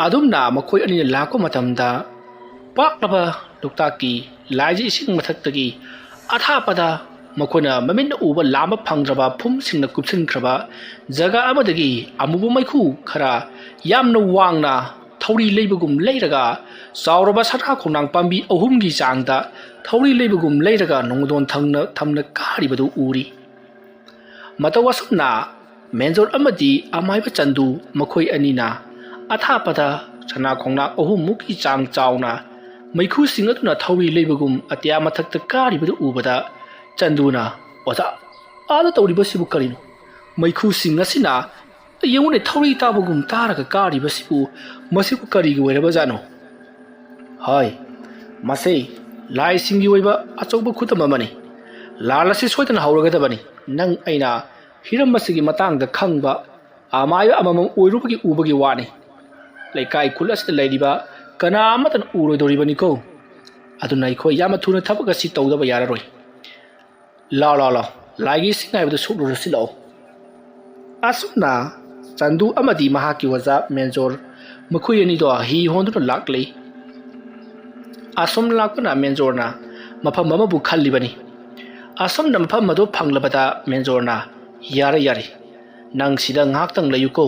ꯑꯗꯨꯝꯅ ꯃꯈꯣꯏ ꯑꯅꯤꯅ ꯂꯥꯛꯄ ꯃꯇꯝꯗ ꯄꯥꯛꯂꯕ ꯂꯣꯛꯇꯥꯛꯀꯤ ꯂꯥꯏꯖ ꯏꯁꯤꯡ ꯃꯊꯛꯇꯒꯤ ꯑꯊꯥꯞꯄꯗ ꯃꯈꯣꯏꯅ ꯃꯃꯤꯠꯅ ꯎꯕ ꯂꯥꯝꯕ ꯐꯪꯗ꯭ꯔꯕ ꯐꯨꯝꯁꯤꯡꯅ ꯀꯨꯞꯁꯤꯟꯈ꯭ꯔꯕ ꯖꯒꯥ ꯑꯃꯗꯒꯤ ꯑꯃꯨꯕ ꯃꯩꯈꯨ ꯈꯔ ꯌꯥꯝꯅ ꯋꯥꯡꯅ ꯊꯧꯔꯤ ꯂꯩꯕꯒꯨꯝ ꯂꯩꯔꯒ ꯆꯥꯎꯔꯕ ꯁꯅꯥ ꯈꯣꯡꯅꯥꯡ ꯄꯥꯝꯕꯤ ꯑꯍꯨꯝꯒꯤ ꯆꯥꯡꯗ ꯊꯧꯔꯤ ꯂꯩꯕꯒꯨꯝ ꯂꯩꯔꯒ ꯅꯣꯡꯗꯣꯟ ꯊꯪꯅ ꯊꯝꯅ ꯀꯥꯔꯤꯕꯗꯨ ꯎꯔꯤ꯫ ꯃꯇꯧ ꯑꯁꯨꯝꯅ ꯃꯦꯟꯖꯣꯔ ꯑꯃꯗꯤ ꯑꯃꯥꯏꯕ ꯆꯟꯗꯨ ꯃꯈꯣꯏ ꯑꯅꯤꯅ ꯑꯊꯥꯞꯄꯗ ꯁꯅꯥ ꯈꯣꯡꯅꯥꯡ ꯑꯍꯨꯝꯃꯨꯛꯀꯤ ꯆꯥꯡ ꯆꯥꯎꯅ ꯃꯩꯈꯨꯁꯤꯡ ꯑꯗꯨꯅ ꯊꯧꯔꯤ ꯂꯩꯕꯒꯨꯝ ꯑꯇꯤꯌꯥ ꯃꯊꯛꯇ ꯀꯥꯔꯤꯕꯗꯨ ꯎꯕꯗ ꯆꯟꯗꯨꯅ, "ꯑꯣꯖꯥ, ꯑꯥꯗ ꯇꯧꯔꯤꯕꯁꯤꯕꯨ ꯀꯔꯤꯅꯣ? ꯃꯩꯈꯨꯁꯤꯡ ꯑꯁꯤꯅ, ꯌꯦꯡꯉꯨꯅꯦ, ꯊꯧꯔꯤ ꯇꯥꯕꯒꯨꯝ ꯇꯥꯔꯒ ꯀꯥꯔꯤꯕꯁꯤꯕꯨ, ꯃꯁꯤꯕꯨ ꯀꯔꯤꯒꯤ ꯑꯣꯏꯔꯕꯖꯥꯠꯅꯣ? ꯍꯣꯏ, ꯃꯁꯤ ꯂꯥꯏꯁꯤꯡꯒꯤ ꯑꯣꯏꯕ ꯑꯆꯧꯕ ꯈꯨꯗꯝ ꯑꯃꯅꯤ꯫ ꯂꯥꯜ ꯑꯁꯤ ꯁꯣꯏꯗꯅ ꯍꯧꯔꯒꯗꯕꯅꯤ꯫ ꯅꯪ ꯑꯩꯅ ꯍꯤꯔꯝ ꯑꯁꯤꯒꯤ ꯃꯇꯥꯡꯗ ꯈꯪꯕ ꯑꯃꯥꯏꯕ ꯑꯃꯃꯝ ꯑꯣꯏꯔꯨꯕꯒꯤ ꯎꯕꯒꯤ ꯋꯥꯅꯤ꯫ ꯂꯩꯀꯥꯏ ꯈꯨꯜ ꯑꯁꯤꯗ ꯂꯩꯔꯤꯕ ꯀꯅꯥ ꯑꯃꯠꯇꯅ ꯎꯔꯣꯏꯗꯧꯔꯤꯕꯅꯤꯀꯣ꯫ ꯑꯗꯨꯅ ꯑꯩꯈꯣꯏ ꯌꯥꯝꯅ ꯊꯨꯅ ꯊꯕꯛ ꯑꯁꯤ ꯇꯧꯗꯕ ꯌꯥꯔꯔꯣꯏ꯫ ꯂꯥꯎ, ꯂꯥꯎ, ꯂꯥꯎ, ꯂꯥꯏꯒꯤ ꯏꯁꯤꯡ ꯍꯥꯏꯕꯗꯨ ꯁꯣꯛꯂꯨꯔꯁꯤ ꯂꯥꯛꯑꯣ꯫ ꯑꯁꯨꯝꯅ ꯆꯟꯗꯨ ꯑꯃꯗꯤ ꯃꯍꯥꯛꯀꯤ ꯑꯣꯖꯥ ꯃꯦꯟꯖꯣꯔ, ꯃꯈꯣꯏ ꯑꯅꯤꯗꯣ ꯍꯤ ꯍꯣꯟꯗꯨꯅ ꯂꯥꯛꯂꯤ꯫ ꯑꯁꯨꯝ ꯂꯥꯛꯄꯅ ꯃꯦꯟꯖꯣꯔꯅ ꯃꯐꯝ ꯑꯃꯕꯨ ꯈꯜꯂꯤꯕꯅꯤ꯫ ꯑꯁꯨꯝꯅ ꯃꯐꯝ ꯑꯗꯨ ꯐꯪꯂꯕꯗ ꯃꯦꯟꯖꯣꯔꯅ, "ꯌꯥꯔꯦ, ꯌꯥꯔꯦ, ꯅꯪ ꯁꯤꯗ ꯉꯥꯏꯍꯥꯛꯇꯪ ꯂꯩꯌꯨꯀꯣ"꯫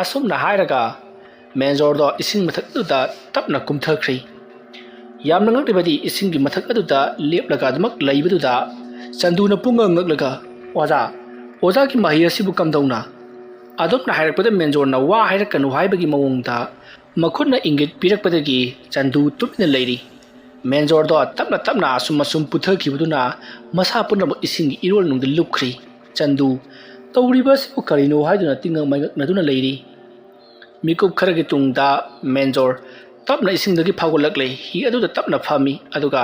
ꯑꯁꯨꯝꯅ ꯍꯥꯏꯔꯒ ꯃꯦꯟꯖꯣꯔꯗꯣ ꯏꯁꯤꯡ ꯃꯊꯛꯇꯨꯗ ꯇꯞꯅ ꯀꯨꯝꯊꯈ꯭ꯔꯤ꯫ ꯌꯥꯝꯅ ꯉꯛꯂꯤꯕꯗꯤ, ꯏꯁꯤꯡꯒꯤ ꯃꯊꯛ ꯑꯗꯨꯗ ꯂꯦꯞꯂꯒ ꯑꯗꯨꯃꯛ ꯂꯩꯕꯗꯨꯗ ꯆꯟꯗꯨꯅ ꯄꯨꯡꯉꯛ ꯉꯛꯂꯒ, "ꯑꯣꯖꯥ, ꯑꯣꯖꯥꯒꯤ ꯃꯍꯩ ꯑꯁꯤꯕꯨ ꯀꯝꯗꯧꯅ?" ꯑꯗꯨꯝꯅ ꯍꯥꯏꯔꯛꯄꯗ ꯃꯦꯟꯖꯣꯔꯅ ꯋꯥ ꯍꯥꯏꯔꯛꯀꯅꯨ ꯍꯥꯏꯕꯒꯤ ꯃꯑꯣꯡꯗ ꯃꯈꯨꯠꯅ ꯏꯪꯒꯤꯠ ꯄꯤꯔꯛꯄꯗꯒꯤ ꯆꯟꯗꯨ ꯇꯨꯃꯤꯟꯅ ꯂꯩꯔꯤ꯫ ꯃꯦꯟꯖꯣꯔꯗꯣ ꯇꯞꯅ ꯇꯞꯅ ꯑꯁꯨꯝ ꯑꯁꯨꯝ ꯄꯨꯊꯈꯤꯕꯗꯨꯅ ꯃꯁꯥ ꯄꯨꯝꯅꯃꯛ ꯏꯁꯤꯡꯒꯤ ꯏꯔꯣꯜꯅꯨꯡꯗ ꯂꯨꯞꯈ꯭ꯔꯤ꯫ ꯆꯟꯗꯨ ꯇꯧꯔꯤꯕ ꯑꯁꯤꯕꯨ ꯀꯔꯤꯅꯣ ꯍꯥꯏꯗꯨꯅ ꯇꯤꯡꯉꯛ ꯃꯥꯏꯉꯛꯅꯗꯨꯅ ꯂꯩꯔꯤ꯫ ꯃꯤꯀꯨꯞ ꯈꯔꯒꯤ ꯇꯨꯡꯗ ꯃꯦꯟꯖꯣꯔ ꯇꯞꯅ ꯏꯁꯤꯡꯗꯒꯤ ꯐꯥꯎꯒꯠꯂꯛꯂꯦ꯫ ꯍꯤ ꯑꯗꯨꯗ ꯇꯞꯅ ꯐꯝꯃꯤ, ꯑꯗꯨꯒ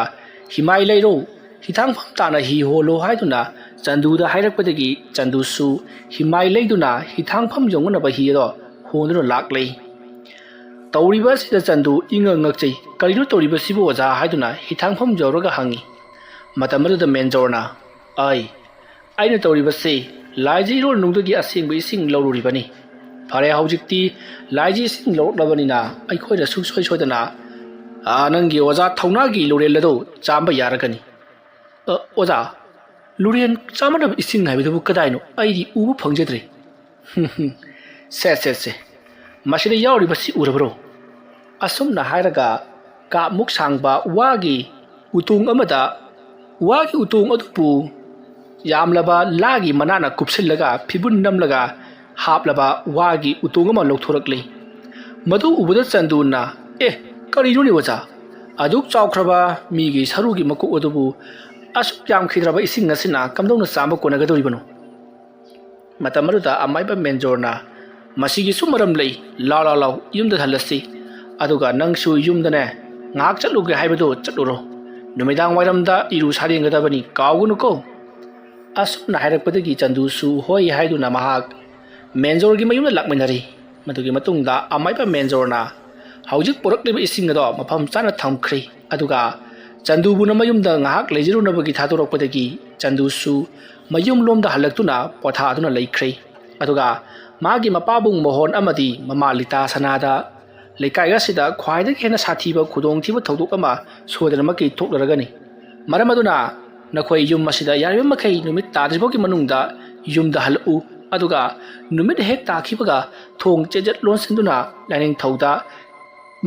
"ꯍꯤꯃꯥꯏ ꯂꯩꯔꯣ, ꯍꯤꯊꯥꯡꯐꯝ ꯇꯥꯅ ꯍꯤ ꯍꯣꯜꯂꯣ" ꯍꯥꯏꯗꯨꯅ ꯆꯟꯗꯨꯗ ꯍꯥꯏꯔꯛꯄꯗꯒꯤ ꯆꯟꯗꯨꯁꯨ ꯍꯤꯃꯥꯏ ꯂꯩꯗꯨꯅ ꯍꯤꯊꯥꯡꯐꯝ ꯌꯧꯅꯅꯕ ꯍꯤ ꯑꯗꯣ ꯍꯣꯟꯗꯨꯅ ꯂꯥꯛꯂꯦ꯫ ꯇꯧꯔꯤꯕ ꯑꯁꯤꯗ ꯆꯟꯗꯨ ꯏꯉꯛ ꯉꯛꯆꯩ꯫ "ꯀꯔꯤꯅꯣ ꯇꯧꯔꯤꯕꯁꯤꯕꯨ, ꯑꯣꯖꯥ?" ꯍꯥꯏꯗꯨꯅ ꯍꯤꯊꯥꯡꯐꯝ ꯌꯧꯔꯒ ꯍꯪꯉꯤ꯫ ꯃꯇꯝ ꯑꯗꯨꯗ ꯃꯦꯟꯖꯣꯔꯅ, "ꯑꯩ, ꯑꯩꯅ ꯇꯧꯔꯤꯕꯁꯤ ꯂꯥꯏꯖ ꯏꯔꯣꯜꯅꯨꯡꯗꯒꯤ ꯑꯁꯦꯡꯕ ꯏꯁꯤꯡ ꯂꯧꯔꯨꯔꯤꯕꯅꯤ꯫ ꯐꯔꯦ, ꯍꯧꯖꯤꯛꯇꯤ ꯂꯥꯏꯖ ꯏꯁꯤꯡ ꯂꯧꯔꯛꯂꯕꯅꯤꯅ ꯑꯩꯈꯣꯏꯅ ꯁꯨꯡꯁꯣꯏ ꯁꯣꯏꯗꯅ, ꯑ, ꯅꯪꯒꯤ ꯑꯣꯖꯥ ꯊꯧꯅꯥꯒꯤ ꯂꯨꯔꯦꯜ ꯑꯗꯨ ꯆꯥꯝꯕ ꯌꯥꯔꯒꯅꯤ"꯫ "ꯑ, ꯑꯣꯖꯥ, ꯂꯨꯔꯦꯟ ꯆꯥꯝꯅꯕ ꯏꯁꯤꯡ ꯍꯥꯏꯕꯗꯨꯕꯨ ꯀꯗꯥꯏꯅꯣ? ꯑꯩꯗꯤ ꯎꯕ ꯐꯪꯖꯗ꯭ꯔꯦ"꯫ "ꯁꯦ, ꯁꯦ, ꯁꯦ, ꯃꯁꯤꯗ ꯌꯥꯎꯔꯤꯕꯁꯤ ꯎꯔꯕ꯭ꯔꯣ?" ꯑꯁꯨꯝꯅ ꯍꯥꯏꯔꯒ ꯀꯥꯞꯃꯨꯛ ꯁꯥꯡꯕ ꯋꯥꯒꯤ ꯎꯇꯣꯡ ꯑꯃꯗ, ꯋꯥꯒꯤ ꯎꯇꯣꯡ ꯑꯗꯨꯕꯨ ꯌꯥꯝꯂꯕ ꯂꯥꯒꯤ ꯃꯅꯥꯅ ꯀꯨꯞꯁꯤꯜꯂꯒ ꯐꯤꯕꯨꯟ ꯅꯝꯂꯒ ꯍꯥꯞꯂꯕ ꯋꯥꯒꯤ ꯎꯇꯣꯡ ꯑꯃ ꯂꯧꯊꯣꯔꯛꯂꯤ꯫ ꯃꯗꯨ ꯎꯕꯗ ꯆꯟꯗꯨꯅ, "ꯑꯦ, ꯀꯔꯤꯅꯣꯅꯦ ꯑꯣꯖꯥ? ꯑꯗꯨꯛ ꯆꯥꯎꯈ꯭ꯔꯕ ꯃꯤꯒꯤ ꯁꯔꯨꯒꯤ ꯃꯀꯣꯛ ꯑꯗꯨꯕꯨ ꯑꯁꯨꯛ ꯌꯥꯝꯈꯤꯗ꯭ꯔꯕ ꯏꯁꯤꯡ ꯑꯁꯤꯅ ꯀꯝꯗꯧꯅ ꯆꯥꯝꯕ ꯀꯣꯟꯅꯒꯗꯧꯔꯤꯕꯅꯣ?" ꯃꯇꯝ ꯑꯗꯨꯗ ꯑꯃꯥꯏꯕ ꯃꯦꯟꯖꯣꯔꯅ, "ꯃꯁꯤꯒꯤꯁꯨ ꯃꯔꯝ ꯂꯩ, ꯂꯥꯎ ꯂꯥꯎ ꯂꯥꯎ, ꯌꯨꯝꯗ ꯍꯜꯂꯁꯤ, ꯑꯗꯨꯒ ꯅꯪꯁꯨ ꯌꯨꯝꯗꯅꯦ ꯉꯥꯏꯍꯥꯛ ꯆꯠꯂꯨꯒꯦ ꯍꯥꯏꯕꯗꯨ ꯆꯠꯂꯨꯔꯣ, ꯅꯨꯃꯤꯗꯥꯡ ꯋꯥꯏꯔꯝꯗ ꯏꯔꯨ ꯁꯥꯔꯦꯡꯒꯗꯕꯅꯤ, ꯀꯥꯎꯒꯅꯨꯀꯣ"꯫ ꯑꯁꯨꯝꯅ ꯍꯥꯏꯔꯛꯄꯗꯒꯤ ꯆꯟꯗꯨꯁꯨ ꯍꯣꯏ ꯍꯥꯏꯗꯨꯅ ꯃꯍꯥꯛ ꯃꯦꯟꯖꯣꯔꯒꯤ ꯃꯌꯨꯝꯗ ꯂꯥꯛꯃꯤꯟꯅꯔꯤ꯫ ꯃꯗꯨꯒꯤ ꯃꯇꯨꯡꯗ ꯑꯃꯥꯏꯕ ꯃꯦꯟꯖꯣꯔꯅ ꯍꯧꯖꯤꯛ ꯄꯨꯔꯛꯂꯤꯕ ꯏꯁꯤꯡ ꯑꯗꯣ ꯃꯐꯝ ꯆꯥꯅ ꯊꯝꯈ꯭ꯔꯦ꯫ ꯑꯗꯨꯒ ꯆꯟꯗꯨꯕꯨꯅ ꯃꯌꯨꯝꯗ ꯉꯥꯏꯍꯥꯛ ꯂꯩꯖꯔꯨꯅꯕꯒꯤ ꯊꯥꯗꯣꯔꯛꯄꯗꯒꯤ ꯆꯟꯗꯨꯁꯨ ꯃꯌꯨꯝꯂꯣꯝꯗ ꯍꯜꯂꯛꯇꯨꯅ ꯄꯣꯊꯥꯗꯨꯅ ꯂꯩꯈ꯭ꯔꯦ꯫ ꯑꯗꯨꯒ ꯃꯥꯒꯤ ꯃꯄꯥꯕꯨꯡ ꯃꯣꯍꯣꯟ ꯑꯃꯗꯤ ꯃꯃꯥ ꯂꯤꯇꯥ ꯁꯅꯥꯗ ꯂꯩꯀꯥꯏ ꯑꯁꯤꯗ ꯈ꯭ꯋꯥꯏꯗꯒꯤ ꯍꯦꯟꯅ ꯁꯥꯊꯤꯕ ꯈꯨꯗꯣꯡꯊꯤꯕ ꯊꯧꯗꯣꯛ ꯑꯃ ꯁꯣꯏꯗꯅꯃꯛꯀꯤ ꯊꯣꯛꯂꯔꯒꯅꯤ꯫ ꯃꯔꯝ ꯑꯗꯨꯅ ꯅꯈꯣꯏ ꯌꯨꯝ ꯑꯁꯤꯗ ꯌꯥꯔꯤꯕ ꯃꯈꯩ ꯅꯨꯃꯤꯠ ꯇꯥꯗ꯭ꯔꯤꯐꯥꯎꯒꯤ ꯃꯅꯨꯡꯗ ꯌꯨꯝꯗ ꯍꯜꯂꯛꯎ꯫ ꯑꯗꯨꯒ ꯅꯨꯃꯤꯠ ꯍꯦꯛ ꯇꯥꯈꯤꯕꯒ ꯊꯣꯡ ꯆꯦꯖꯠ ꯂꯣꯟꯁꯤꯟꯗꯨꯅ ꯂꯥꯏꯅꯤꯡꯊꯧꯗ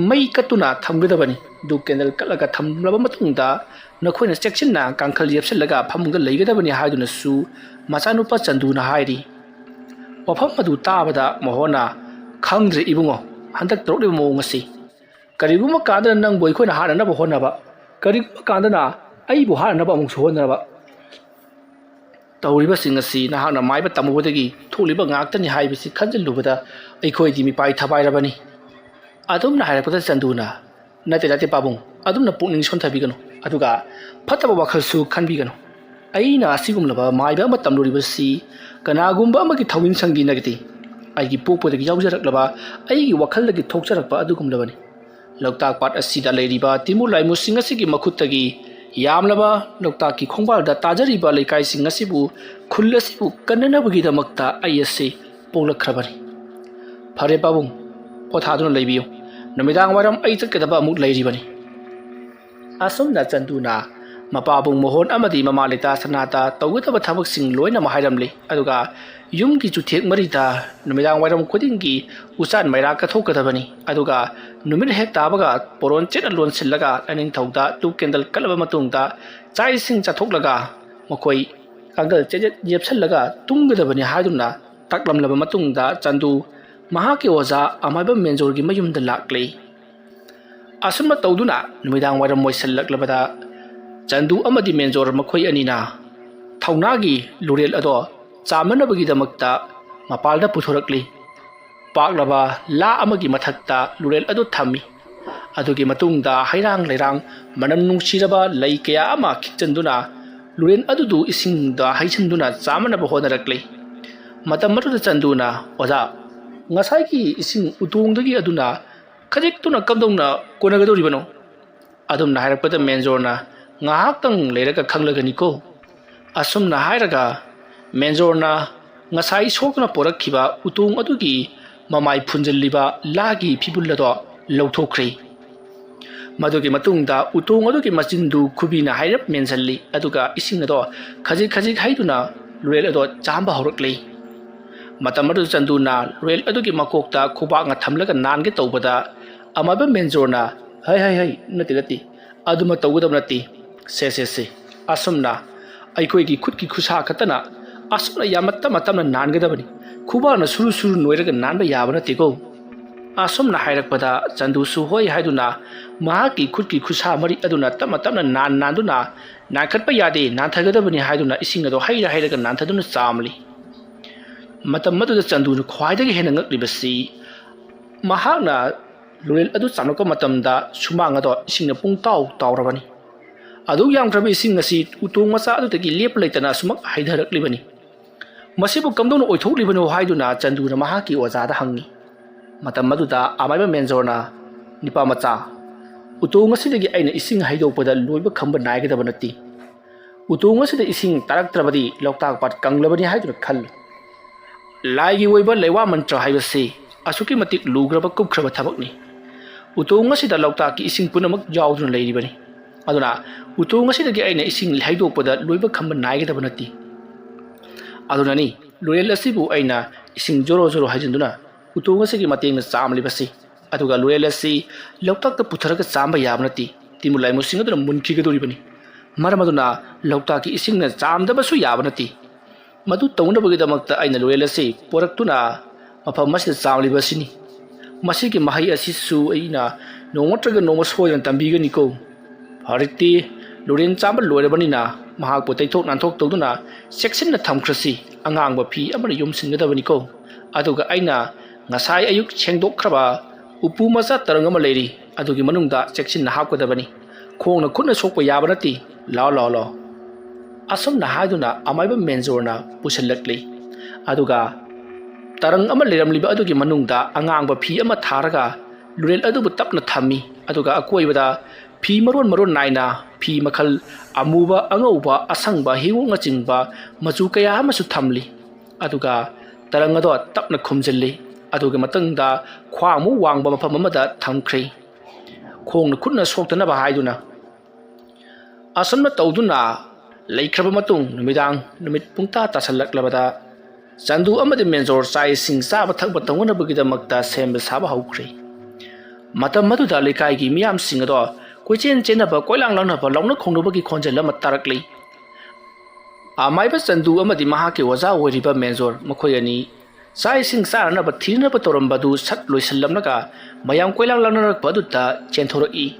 ꯃꯩ ꯀꯠꯇꯨꯅ ꯊꯝꯒꯗꯕꯅꯤ꯫ ꯗꯨꯛ ꯀꯦꯟꯗꯜ ꯀꯠꯂꯒ ꯊꯝꯂꯕ ꯃꯇꯨꯡꯗ ꯅꯈꯣꯏꯅ ꯆꯦꯛꯁꯤꯟꯅ ꯀꯥꯡꯈꯜ ꯌꯦꯞꯁꯤꯜꯂꯒ ꯐꯃꯨꯡꯗ ꯂꯩꯒꯗꯕꯅꯤ ꯍꯥꯏꯗꯨꯅꯁꯨ ꯃꯆꯥꯅꯨꯄꯥ ꯆꯟꯗꯨꯅ ꯍꯥꯏꯔꯤ꯫ ꯋꯥꯐꯝ ꯑꯗꯨ ꯇꯥꯕꯗ ꯃꯣꯍꯣꯟꯅ, "ꯈꯪꯗ꯭ꯔꯦ ꯏꯕꯨꯡꯉꯣ, ꯍꯟꯗꯛ ꯇꯧꯔꯛꯂꯤꯕ ꯃꯑꯣꯡ ꯑꯁꯤ꯫ ꯀꯔꯤꯒꯨꯝꯕ ꯀꯥꯟꯗꯅ ꯅꯪꯕꯨ ꯑꯩꯈꯣꯏꯅ ꯍꯥꯠꯅꯅꯕ ꯍꯣꯠꯅꯕ, ꯀꯔꯤꯒꯨꯝꯕ ꯀꯥꯟꯗꯅ ꯑꯩꯕꯨ ꯍꯥꯠꯅꯅꯕ ꯑꯃꯨꯛꯁꯨ ꯍꯣꯠꯅꯕ꯫ ꯇꯧꯔꯤꯕꯁꯤꯡ ꯑꯁꯤ ꯅꯍꯥꯛꯅ ꯃꯥꯏꯕ ꯇꯝꯃꯨꯕꯗꯒꯤ ꯊꯣꯛꯂꯤꯕ ꯉꯥꯛꯇꯅꯤ ꯍꯥꯏꯕꯁꯤ ꯈꯟꯖꯤꯜꯂꯨꯕꯗ ꯑꯩꯈꯣꯏꯗꯤ ꯃꯤꯄꯥꯏ ꯊꯕꯥꯏꯔꯕꯅꯤ"꯫ ꯑꯗꯨꯝꯅ ꯍꯥꯏꯔꯛꯄꯗ ꯆꯟꯗꯨꯅ, "ꯅꯠꯇꯦ, ꯅꯠꯇꯦ ꯄꯥꯕꯨꯡ, ꯑꯗꯨꯝꯅ ꯄꯨꯛꯅꯤꯡ ꯁꯣꯟꯊꯕꯤꯒꯅꯨ, ꯑꯗꯨꯒ ꯐꯠꯇꯕ ꯋꯥꯈꯜꯁꯨ ꯈꯟꯕꯤꯒꯅꯨ꯫ ꯑꯩꯅ ꯑꯁꯤꯒꯨꯝꯂꯕ ꯃꯥꯏꯕ ꯑꯃ ꯇꯝꯂꯨꯔꯤꯕꯁꯤ ꯀꯅꯥꯒꯨꯝꯕ ꯑꯃꯒꯤ ꯊꯧꯃꯤꯟꯁꯪꯒꯤ ꯅꯠꯇꯦ, ꯑꯩꯒꯤ ꯄꯣꯛꯄꯗꯒꯤ ꯌꯥꯎꯖꯔꯛꯂꯕ, ꯑꯩꯒꯤ ꯋꯥꯈꯜꯗꯒꯤ ꯊꯣꯛꯆꯔꯛꯄ ꯑꯗꯨꯒꯨꯝꯂꯕꯅꯤ꯫ ꯂꯣꯛꯇꯥꯛ ꯄꯥꯠ ꯑꯁꯤꯗ ꯂꯩꯔꯤꯕ ꯇꯤꯟꯃꯨ ꯂꯥꯏꯃꯨꯁꯤꯡ ꯑꯁꯤꯒꯤ ꯃꯈꯨꯠꯇꯒꯤ ꯌꯥꯝꯂꯕ ꯂꯣꯛꯇꯥꯛꯀꯤ ꯈꯣꯡꯕꯥꯜꯗ ꯇꯥꯖꯔꯤꯕ ꯂꯩꯀꯥꯏꯁꯤꯡ ꯑꯁꯤꯕꯨ, ꯈꯨꯜ ꯑꯁꯤꯕꯨ ꯀꯟꯅꯅꯕꯒꯤꯗꯃꯛꯇ ꯑꯩ ꯑꯁꯤ ꯄꯣꯛꯂꯛꯈ꯭ꯔꯕꯅꯤ꯫ ꯐꯔꯦ ꯄꯥꯕꯨꯡ, ꯄꯣꯊꯥꯗꯨꯅ ꯂꯩꯕꯤꯌꯨ꯫ ꯅꯨꯃꯤꯗꯥꯡ ꯋꯥꯏꯔꯝ ꯑꯩ ꯆꯠꯀꯗꯕ ꯑꯃꯨꯛ ꯂꯩꯔꯤꯕꯅꯤ"꯫ ꯑꯁꯨꯝꯅ ꯆꯟꯗꯨꯅ ꯃꯄꯥꯕꯨꯡ ꯃꯣꯍꯣꯟ ꯑꯃꯗꯤ ꯃꯃꯥ ꯂꯤꯇꯥ ꯁꯅꯥꯗ ꯇꯧꯒꯗꯕ ꯊꯕꯛꯁꯤꯡ ꯂꯣꯏꯅꯃꯛ ꯍꯥꯏꯔꯝꯂꯤ꯫ ꯑꯗꯨꯒ ꯌꯨꯝꯒꯤ ꯆꯨꯊꯦꯛ ꯃꯔꯤꯗ ꯅꯨꯃꯤꯗꯥꯡ ꯋꯥꯏꯔꯝ ꯈꯨꯗꯤꯡꯒꯤ ꯎꯆꯥꯟ ꯃꯩꯔꯥ ꯀꯠꯊꯣꯛꯀꯗꯕꯅꯤ꯫ ꯑꯗꯨꯒ ꯅꯨꯃꯤꯠ ꯍꯦꯛ ꯇꯥꯕꯒ ꯄꯣꯔꯣꯟ ꯆꯦꯠꯅ ꯂꯣꯟꯁꯤꯜꯂꯒ ꯂꯥꯏꯅꯤꯡꯊꯧꯗ ꯇꯨꯞ ꯀꯦꯟꯗꯜ ꯀꯠꯂꯕ ꯃꯇꯨꯡꯗ ꯆꯥꯛ ꯏꯁꯤꯡ ꯆꯥꯊꯣꯛꯂꯒ ꯃꯈꯣꯏ ꯀꯥꯡꯒꯜ ꯆꯦꯠ ꯆꯦꯠ ꯌꯦꯞꯁꯜꯂꯒ ꯇꯨꯝꯒꯗꯕꯅꯤ ꯍꯥꯏꯗꯨꯅ ꯇꯥꯛꯂꯝꯂꯕ ꯃꯇꯨꯡꯗ ꯆꯟꯗꯨ ꯃꯍꯥꯛꯀꯤ ꯑꯣꯖꯥ ꯑꯃꯥꯏꯕ ꯃꯦꯟꯖꯣꯔꯒꯤ ꯃꯌꯨꯝꯗ ꯂꯥꯛꯂꯦ꯫ ꯑꯁꯨꯝꯅ ꯇꯧꯗꯨꯅ ꯅꯨꯃꯤꯗꯥꯡ ꯋꯥꯏꯔꯝ ꯑꯣꯏꯁꯤꯜꯂꯛꯂꯕꯗ ꯆꯟꯗꯨ ꯑꯃꯗꯤ ꯃꯦꯟꯖꯣꯔ ꯃꯈꯣꯏ ꯑꯅꯤꯅ ꯊꯧꯅꯥꯒꯤ ꯂꯨꯔꯦꯜ ꯑꯗꯣ ꯆꯥꯝꯅꯅꯕꯒꯤꯗꯃꯛꯇ ꯃꯄꯥꯜꯗ ꯄꯨꯊꯣꯔꯛꯂꯤ꯫ ꯄꯥꯛꯂꯕ ꯂꯥ ꯑꯃꯒꯤ ꯃꯊꯛꯇ ꯂꯨꯔꯦꯜ ꯑꯗꯨ ꯊꯝꯃꯤ꯫ ꯑꯗꯨꯒꯤ ꯃꯇꯨꯡꯗ ꯍꯩꯔꯥꯡ ꯂꯩꯔꯥꯡ, ꯃꯅꯝ ꯅꯨꯡꯁꯤꯔꯕ ꯂꯩ ꯀꯌꯥ ꯑꯃ ꯈꯤꯛꯆꯟꯗꯨꯅ ꯂꯨꯔꯦꯜ ꯑꯗꯨꯗꯨ ꯏꯁꯤꯡꯗ ꯍꯩꯖꯤꯟꯗꯨꯅ ꯆꯥꯝꯅꯅꯕ ꯍꯣꯠꯅꯔꯛꯂꯤ꯫ ꯃꯇꯝ ꯑꯗꯨꯗ ꯆꯟꯗꯨꯅ, "ꯑꯣꯖꯥ, ꯉꯁꯥꯏꯒꯤ ꯏꯁꯤꯡ ꯎꯇꯣꯡꯗꯒꯤ ꯑꯗꯨꯅ ꯈꯖꯤꯛꯇꯨꯅ ꯀꯝꯗꯧꯅ ꯀꯣꯟꯅꯒꯗꯧꯔꯤꯕꯅꯣ?" ꯑꯗꯨꯝꯅ ꯍꯥꯏꯔꯛꯄꯗ ꯃꯦꯟꯖꯣꯔꯅ, "ꯉꯥꯏꯍꯥꯛꯇꯪ ꯂꯩꯔꯒ ꯈꯪꯂꯒꯅꯤꯀꯣ"꯫ ꯑꯁꯨꯝꯅ ꯍꯥꯏꯔꯒ ꯃꯦꯟꯖꯣꯔꯅ ꯉꯁꯥꯏ ꯁꯣꯛꯇꯨꯅ ꯄꯣꯔꯛꯈꯤꯕ ꯎꯇꯣꯡ ꯑꯗꯨꯒꯤ ꯃꯃꯥꯏ ꯐꯨꯟꯖꯜꯂꯤꯕ ꯂꯥꯒꯤ ꯐꯤꯕꯨꯜ ꯑꯗꯣ ꯂꯧꯊꯣꯛꯈ꯭ꯔꯦ꯫ ꯃꯗꯨꯒꯤ ꯃꯇꯨꯡꯗ ꯎꯇꯣꯡ ꯑꯗꯨꯒꯤ ꯃꯆꯤꯟꯗꯨ ꯈꯨꯕꯤꯅ ꯍꯥꯏꯔꯞ ꯃꯦꯟꯁꯤꯜꯂꯤ, ꯑꯗꯨꯒ ꯏꯁꯤꯡ ꯑꯗꯣ ꯈꯖꯤꯛ ꯈꯖꯤꯛ ꯍꯩꯗꯨꯅ ꯂꯨꯔꯦꯜ ꯑꯗꯣ ꯆꯥꯝꯕ ꯍꯧꯔꯛꯂꯤ꯫ ꯃꯇꯝ ꯑꯗꯨꯗ ꯆꯟꯗꯨꯅ ꯂꯨꯔꯦꯜ ꯑꯗꯨꯒꯤ ꯃꯀꯣꯛꯇ ꯈꯨꯕꯥꯛꯅ ꯊꯝꯂꯒ ꯅꯥꯟꯒꯦ ꯇꯧꯕꯗ, ꯑꯃꯥꯏꯕ ꯃꯦꯟꯖꯣꯔꯅ, "ꯍꯩ, ꯍꯩ, ꯍꯩ, ꯅꯠꯇꯦ, ꯅꯠꯇꯦ, ꯑꯗꯨꯃ ꯇꯧꯒꯗꯕ ꯅꯠꯇꯦ꯫ ꯁꯦ, ꯁꯦ, ꯁꯦ, ꯑꯁꯨꯝꯅ ꯑꯩꯈꯣꯏꯒꯤ ꯈꯨꯠꯀꯤ ꯈꯨꯠꯁꯥ ꯈꯛꯇꯅ ꯑꯁꯨꯝꯅ ꯌꯥꯝꯅ ꯇꯞꯅ ꯇꯞꯅ ꯅꯥꯟꯒꯗꯕꯅꯤ꯫ ꯈꯨꯕꯥꯛꯅ ꯁꯨꯔꯨ ꯁꯨꯔꯨ ꯅꯣꯏꯔꯒ ꯅꯥꯟꯕ ꯌꯥꯕ ꯅꯠꯇꯦꯀꯣ"꯫ ꯑꯁꯨꯝꯅ ꯍꯥꯏꯔꯛꯄꯗ ꯆꯟꯗꯨꯁꯨ ꯍꯣꯏ ꯍꯥꯏꯗꯨꯅ ꯃꯍꯥꯛꯀꯤ ꯈꯨꯠꯀꯤ ꯈꯨꯠꯁꯥ ꯃꯔꯤ ꯑꯗꯨꯅ ꯇꯞꯅ ꯇꯞꯅ ꯅꯥꯟ ꯅꯥꯟꯗꯨꯅ, "ꯅꯥꯟꯈꯠꯄ ꯌꯥꯗꯦ, ꯅꯥꯟꯊꯒꯗꯕꯅꯤ" ꯍꯥꯏꯗꯨꯅ ꯏꯁꯤꯡ ꯑꯗꯨ ꯍꯩꯔ ꯍꯩꯔꯒ ꯅꯥꯟꯊꯗꯨꯅ ꯆꯥꯝꯂꯤ꯫ ꯃꯇꯝ ꯑꯗꯨꯗ ꯆꯟꯗꯨꯅ ꯈ꯭ꯋꯥꯏꯗꯒꯤ ꯍꯦꯟꯅ ꯉꯛꯂꯤꯕꯁꯤ, ꯃꯍꯥꯛꯅ ꯂꯨꯔꯦꯜ ꯑꯗꯨ ꯆꯥꯝꯂꯛꯄ ꯃꯇꯝꯗ ꯁꯨꯃꯥꯡ ꯑꯗꯣ ꯏꯁꯤꯡꯅ ꯄꯨꯡ ꯇꯥꯎ ꯇꯥꯎꯔꯕꯅꯤ꯫ ꯑꯗꯨꯛ ꯌꯥꯝꯈ꯭ꯔꯕ ꯏꯁꯤꯡ ꯑꯁꯤ ꯎꯇꯣꯡ ꯃꯆꯥ ꯑꯗꯨꯗꯒꯤ ꯂꯦꯞꯄ ꯂꯩꯇꯅ ꯑꯁꯨꯃꯛ ꯍꯩꯊꯔꯛꯂꯤꯕꯅꯤ꯫ "ꯃꯁꯤꯕꯨ ꯀꯝꯗꯧꯅ ꯑꯣꯏꯊꯣꯛꯂꯤꯕꯅꯣ?" ꯍꯥꯏꯗꯨꯅ ꯆꯟꯗꯨꯅ ꯃꯍꯥꯛꯀꯤ ꯑꯣꯖꯥꯗ ꯍꯪꯉꯤ꯫ ꯃꯇꯝ ꯑꯗꯨꯗ ꯑꯃꯥꯏꯕ ꯃꯦꯟꯖꯣꯔꯅ, "ꯅꯤꯄꯥ ꯃꯆꯥ, ꯎꯇꯣꯡ ꯑꯁꯤꯗꯒꯤ ꯑꯩꯅ ꯏꯁꯤꯡ ꯍꯩꯗꯣꯛꯄꯗ ꯂꯣꯏꯕ ꯈꯝꯕ ꯅꯥꯏꯒꯗꯕ ꯅꯠꯇꯦ꯫ ꯎꯇꯣꯡ ꯑꯁꯤꯗ ꯏꯁꯤꯡ ꯇꯥꯔꯛꯇ꯭ꯔꯕꯗꯤ ꯂꯣꯛꯇꯥꯛ ꯄꯥꯠ ꯀꯪꯂꯕꯅꯤ ꯍꯥꯏꯗꯨꯅ ꯈꯜꯂꯨ꯫ ꯂꯥꯏꯒꯤ ꯑꯣꯏꯕ ꯂꯩꯋꯥ ꯃꯟꯇ꯭ꯔ ꯍꯥꯏꯕꯁꯤ ꯑꯁꯨꯛꯀꯤ ꯃꯇꯤꯛ ꯂꯨꯈ꯭ꯔꯕ ꯀꯨꯞꯈ꯭ꯔꯕ ꯊꯕꯛꯅꯤ꯫ ꯎꯇꯣꯡ ꯑꯁꯤꯗ ꯂꯣꯛꯇꯥꯛꯀꯤ ꯏꯁꯤꯡ ꯄꯨꯝꯅꯃꯛ ꯌꯥꯎꯗꯨꯅ ꯂꯩꯔꯤꯕꯅꯤ꯫ ꯑꯗꯨꯅ ꯎꯇꯣꯡ ꯑꯁꯤꯗꯒꯤ ꯑꯩꯅ ꯏꯁꯤꯡ ꯍꯩꯗꯣꯛꯄꯗ ꯂꯣꯏꯕ ꯈꯝꯕ ꯅꯥꯏꯒꯗꯕ ꯅꯠꯇꯦ꯫ ꯑꯗꯨꯅꯅꯤ ꯂꯨꯔꯦꯜ ꯑꯁꯤꯕꯨ ꯑꯩꯅ ꯏꯁꯤꯡ ꯖꯣꯔꯣ ꯖꯣꯔꯣ ꯍꯩꯖꯤꯟꯗꯨꯅ ꯎꯇꯣꯡ ꯑꯁꯤꯒꯤ ꯃꯇꯦꯡꯅ ꯆꯥꯝꯂꯤꯕꯁꯤ꯫ ꯑꯗꯨꯒ ꯂꯨꯔꯦꯜ ꯑꯁꯤ ꯂꯣꯛꯇꯥꯛꯇ ꯄꯨꯊꯔꯒ ꯆꯥꯝꯕ ꯌꯥꯕ ꯅꯠꯇꯦ꯫ ꯇꯤꯟꯕꯨ ꯂꯥꯏꯃꯨꯁꯤꯡ ꯑꯗꯨꯅ ꯃꯨꯟꯈꯤꯒꯗꯧꯔꯤꯕꯅꯤ꯫ ꯃꯔꯝ ꯑꯗꯨꯅ ꯂꯣꯛꯇꯥꯛꯀꯤ ꯏꯁꯤꯡꯅ ꯆꯥꯝꯗꯕꯁꯨ ꯌꯥꯕ ꯅꯠꯇꯦ꯫ ꯃꯗꯨ ꯇꯧꯅꯕꯒꯤꯗꯃꯛꯇ ꯑꯩꯅ ꯂꯨꯔꯦꯜ ꯑꯁꯤ ꯄꯣꯔꯛꯇꯨꯅ ꯃꯐꯝ ꯑꯁꯤꯗ ꯆꯥꯝꯂꯤꯕ ꯑꯁꯤꯅꯤ꯫ ꯃꯁꯤꯒꯤ ꯃꯍꯩ ꯑꯁꯤꯁꯨ ꯑꯩꯅ ꯅꯣꯡꯃ ꯅꯠꯇ꯭ꯔꯒ ꯅꯣꯡꯃ ꯁꯣꯏꯗꯅ ꯇꯝꯕꯤꯒꯅꯤꯀꯣ꯫ ꯍꯧꯖꯤꯛꯇꯤ ꯂꯨꯔꯦꯜ ꯆꯥꯝꯕ ꯂꯣꯏꯔꯕꯅꯤꯅ ꯃꯍꯥꯛꯄꯨ ꯇꯩꯊꯣꯛ ꯅꯥꯟꯊꯣꯛ ꯇꯧꯗꯨꯅ ꯆꯦꯛꯁꯤꯟꯅ ꯊꯝꯈ꯭ꯔꯁꯤ꯫ ꯑꯉꯥꯡꯕ ꯐꯤ ꯑꯃꯅ ꯌꯣꯝꯁꯤꯟꯒꯗꯕꯅꯤꯀꯣ꯫ ꯑꯗꯨꯒ ꯑꯩꯅ ꯉꯁꯥꯏ ꯑꯌꯨꯛ ꯁꯦꯡꯗꯣꯛꯈ꯭ꯔꯕ ꯎꯄꯨ ꯃꯆꯥ ꯇꯔꯪ ꯑꯃ ꯂꯩꯔꯤ, ꯑꯗꯨꯒꯤ ꯃꯅꯨꯡꯗ ꯆꯦꯛꯁꯤꯟꯅ ꯍꯥꯞꯀꯗꯕꯅꯤ꯫ ꯈꯣꯡꯅ ꯈꯨꯠꯅ ꯁꯣꯛꯄ ꯌꯥꯕ ꯅꯠꯇꯦ꯫ ꯂꯥꯛꯑꯣ, ꯂꯥꯛꯑꯣ, ꯂꯥꯛꯑꯣ꯫ ꯑꯁꯨꯝꯅ ꯍꯥꯏꯗꯨꯅ ꯑꯃꯥꯏꯕ ꯃꯦꯟꯖꯣꯔꯅ ꯄꯨꯁꯤꯜꯂꯛꯂꯤ꯫ ꯑꯗꯨꯒ ꯇꯔꯪ ꯑꯃ ꯂꯩꯔꯝꯂꯤꯕ ꯑꯗꯨꯒꯤ ꯃꯅꯨꯡꯗ ꯑꯉꯥꯡꯕ ꯐꯤ ꯑꯃ ꯊꯥꯔꯒ ꯂꯨꯔꯦꯜ ꯑꯗꯨꯕꯨ ꯇꯞꯅ ꯊꯝꯃꯤ꯫ ꯑꯗꯨꯒ ꯑꯀꯣꯏꯕꯗ ꯐꯤ ꯃꯔꯣꯟ ꯃꯔꯣꯟ ꯅꯥꯏꯅ ꯐꯤ ꯃꯈꯜ ꯑꯃꯨꯕ, ꯑꯉꯧꯕ, ꯑꯁꯪꯕ, ꯍꯤꯒꯣꯛꯅꯆꯤꯡꯕ ꯃꯆꯨ ꯀꯌꯥ ꯑꯃꯁꯨ ꯊꯝꯂꯤ꯫ ꯑꯗꯨꯒ ꯇꯔꯪ ꯑꯗꯣ ꯇꯞꯅ ꯈꯨꯝꯖꯤꯜꯂꯤ꯫ ꯑꯗꯨꯒꯤ ꯃꯇꯨꯡꯗ ꯈ꯭ꯋꯥꯡꯃꯨꯛ ꯋꯥꯡꯕ ꯃꯐꯝ ꯑꯃꯗ ꯊꯝꯈ꯭ꯔꯦ꯫ ꯈꯣꯡꯅ ꯈꯨꯠꯅ ꯁꯣꯛꯇꯅꯕ ꯍꯥꯏꯗꯨꯅ꯫ ꯑꯁꯨꯝꯅ ꯇꯧꯗꯨꯅ ꯂꯩꯈ꯭ꯔꯕ ꯃꯇꯨꯡ, ꯅꯨꯃꯤꯗꯥꯡ ꯅꯨꯃꯤꯠ ꯄꯨꯡꯇꯥ ꯇꯥꯁꯜꯂꯛꯂꯕꯗ, ꯆꯟꯗꯨ ꯑꯃꯗꯤ ꯃꯦꯟꯖꯣꯔ ꯆꯥꯛ ꯏꯁꯤꯡ ꯆꯥꯕ ꯊꯛꯄ ꯇꯧꯅꯅꯕꯒꯤꯗꯃꯛꯇ ꯁꯦꯝꯕ ꯁꯥꯕ ꯍꯧꯈ꯭ꯔꯦ꯫ ꯃꯇꯝ ꯑꯗꯨꯗ ꯂꯩꯀꯥꯏꯒꯤ ꯃꯤꯌꯥꯝꯁꯤꯡ ꯑꯗꯣ ꯀꯣꯏꯆꯦꯟ ꯆꯦꯟꯅꯕ, ꯀꯣꯏꯂꯥꯡ ꯂꯥꯡꯅꯕ, ꯂꯥꯎꯅ ꯈꯣꯡꯅꯕꯒꯤ ꯈꯣꯟꯖꯦꯜ ꯑꯃ ꯇꯥꯔꯛꯂꯤ꯫ ꯑꯃꯥꯏꯕ ꯆꯟꯗꯨ ꯑꯃꯗꯤ ꯃꯍꯥꯛꯀꯤ ꯑꯣꯖꯥ ꯑꯣꯏꯔꯤꯕ ꯃꯦꯟꯖꯣꯔ, ꯃꯈꯣꯏ ꯑꯅꯤ ꯆꯥꯛ ꯏꯁꯤꯡ ꯆꯥꯅꯅꯕ ꯊꯤꯅꯅꯕ ꯇꯧꯔꯝꯕꯗꯨ ꯁꯠ ꯂꯣꯏꯁꯤꯜꯂꯝꯂꯒ, ꯃꯌꯥꯝ ꯀꯣꯏꯂꯥꯡ ꯂꯥꯡꯅꯔꯛꯄ ꯑꯗꯨꯗ ꯆꯦꯟꯊꯣꯔꯛꯏ꯫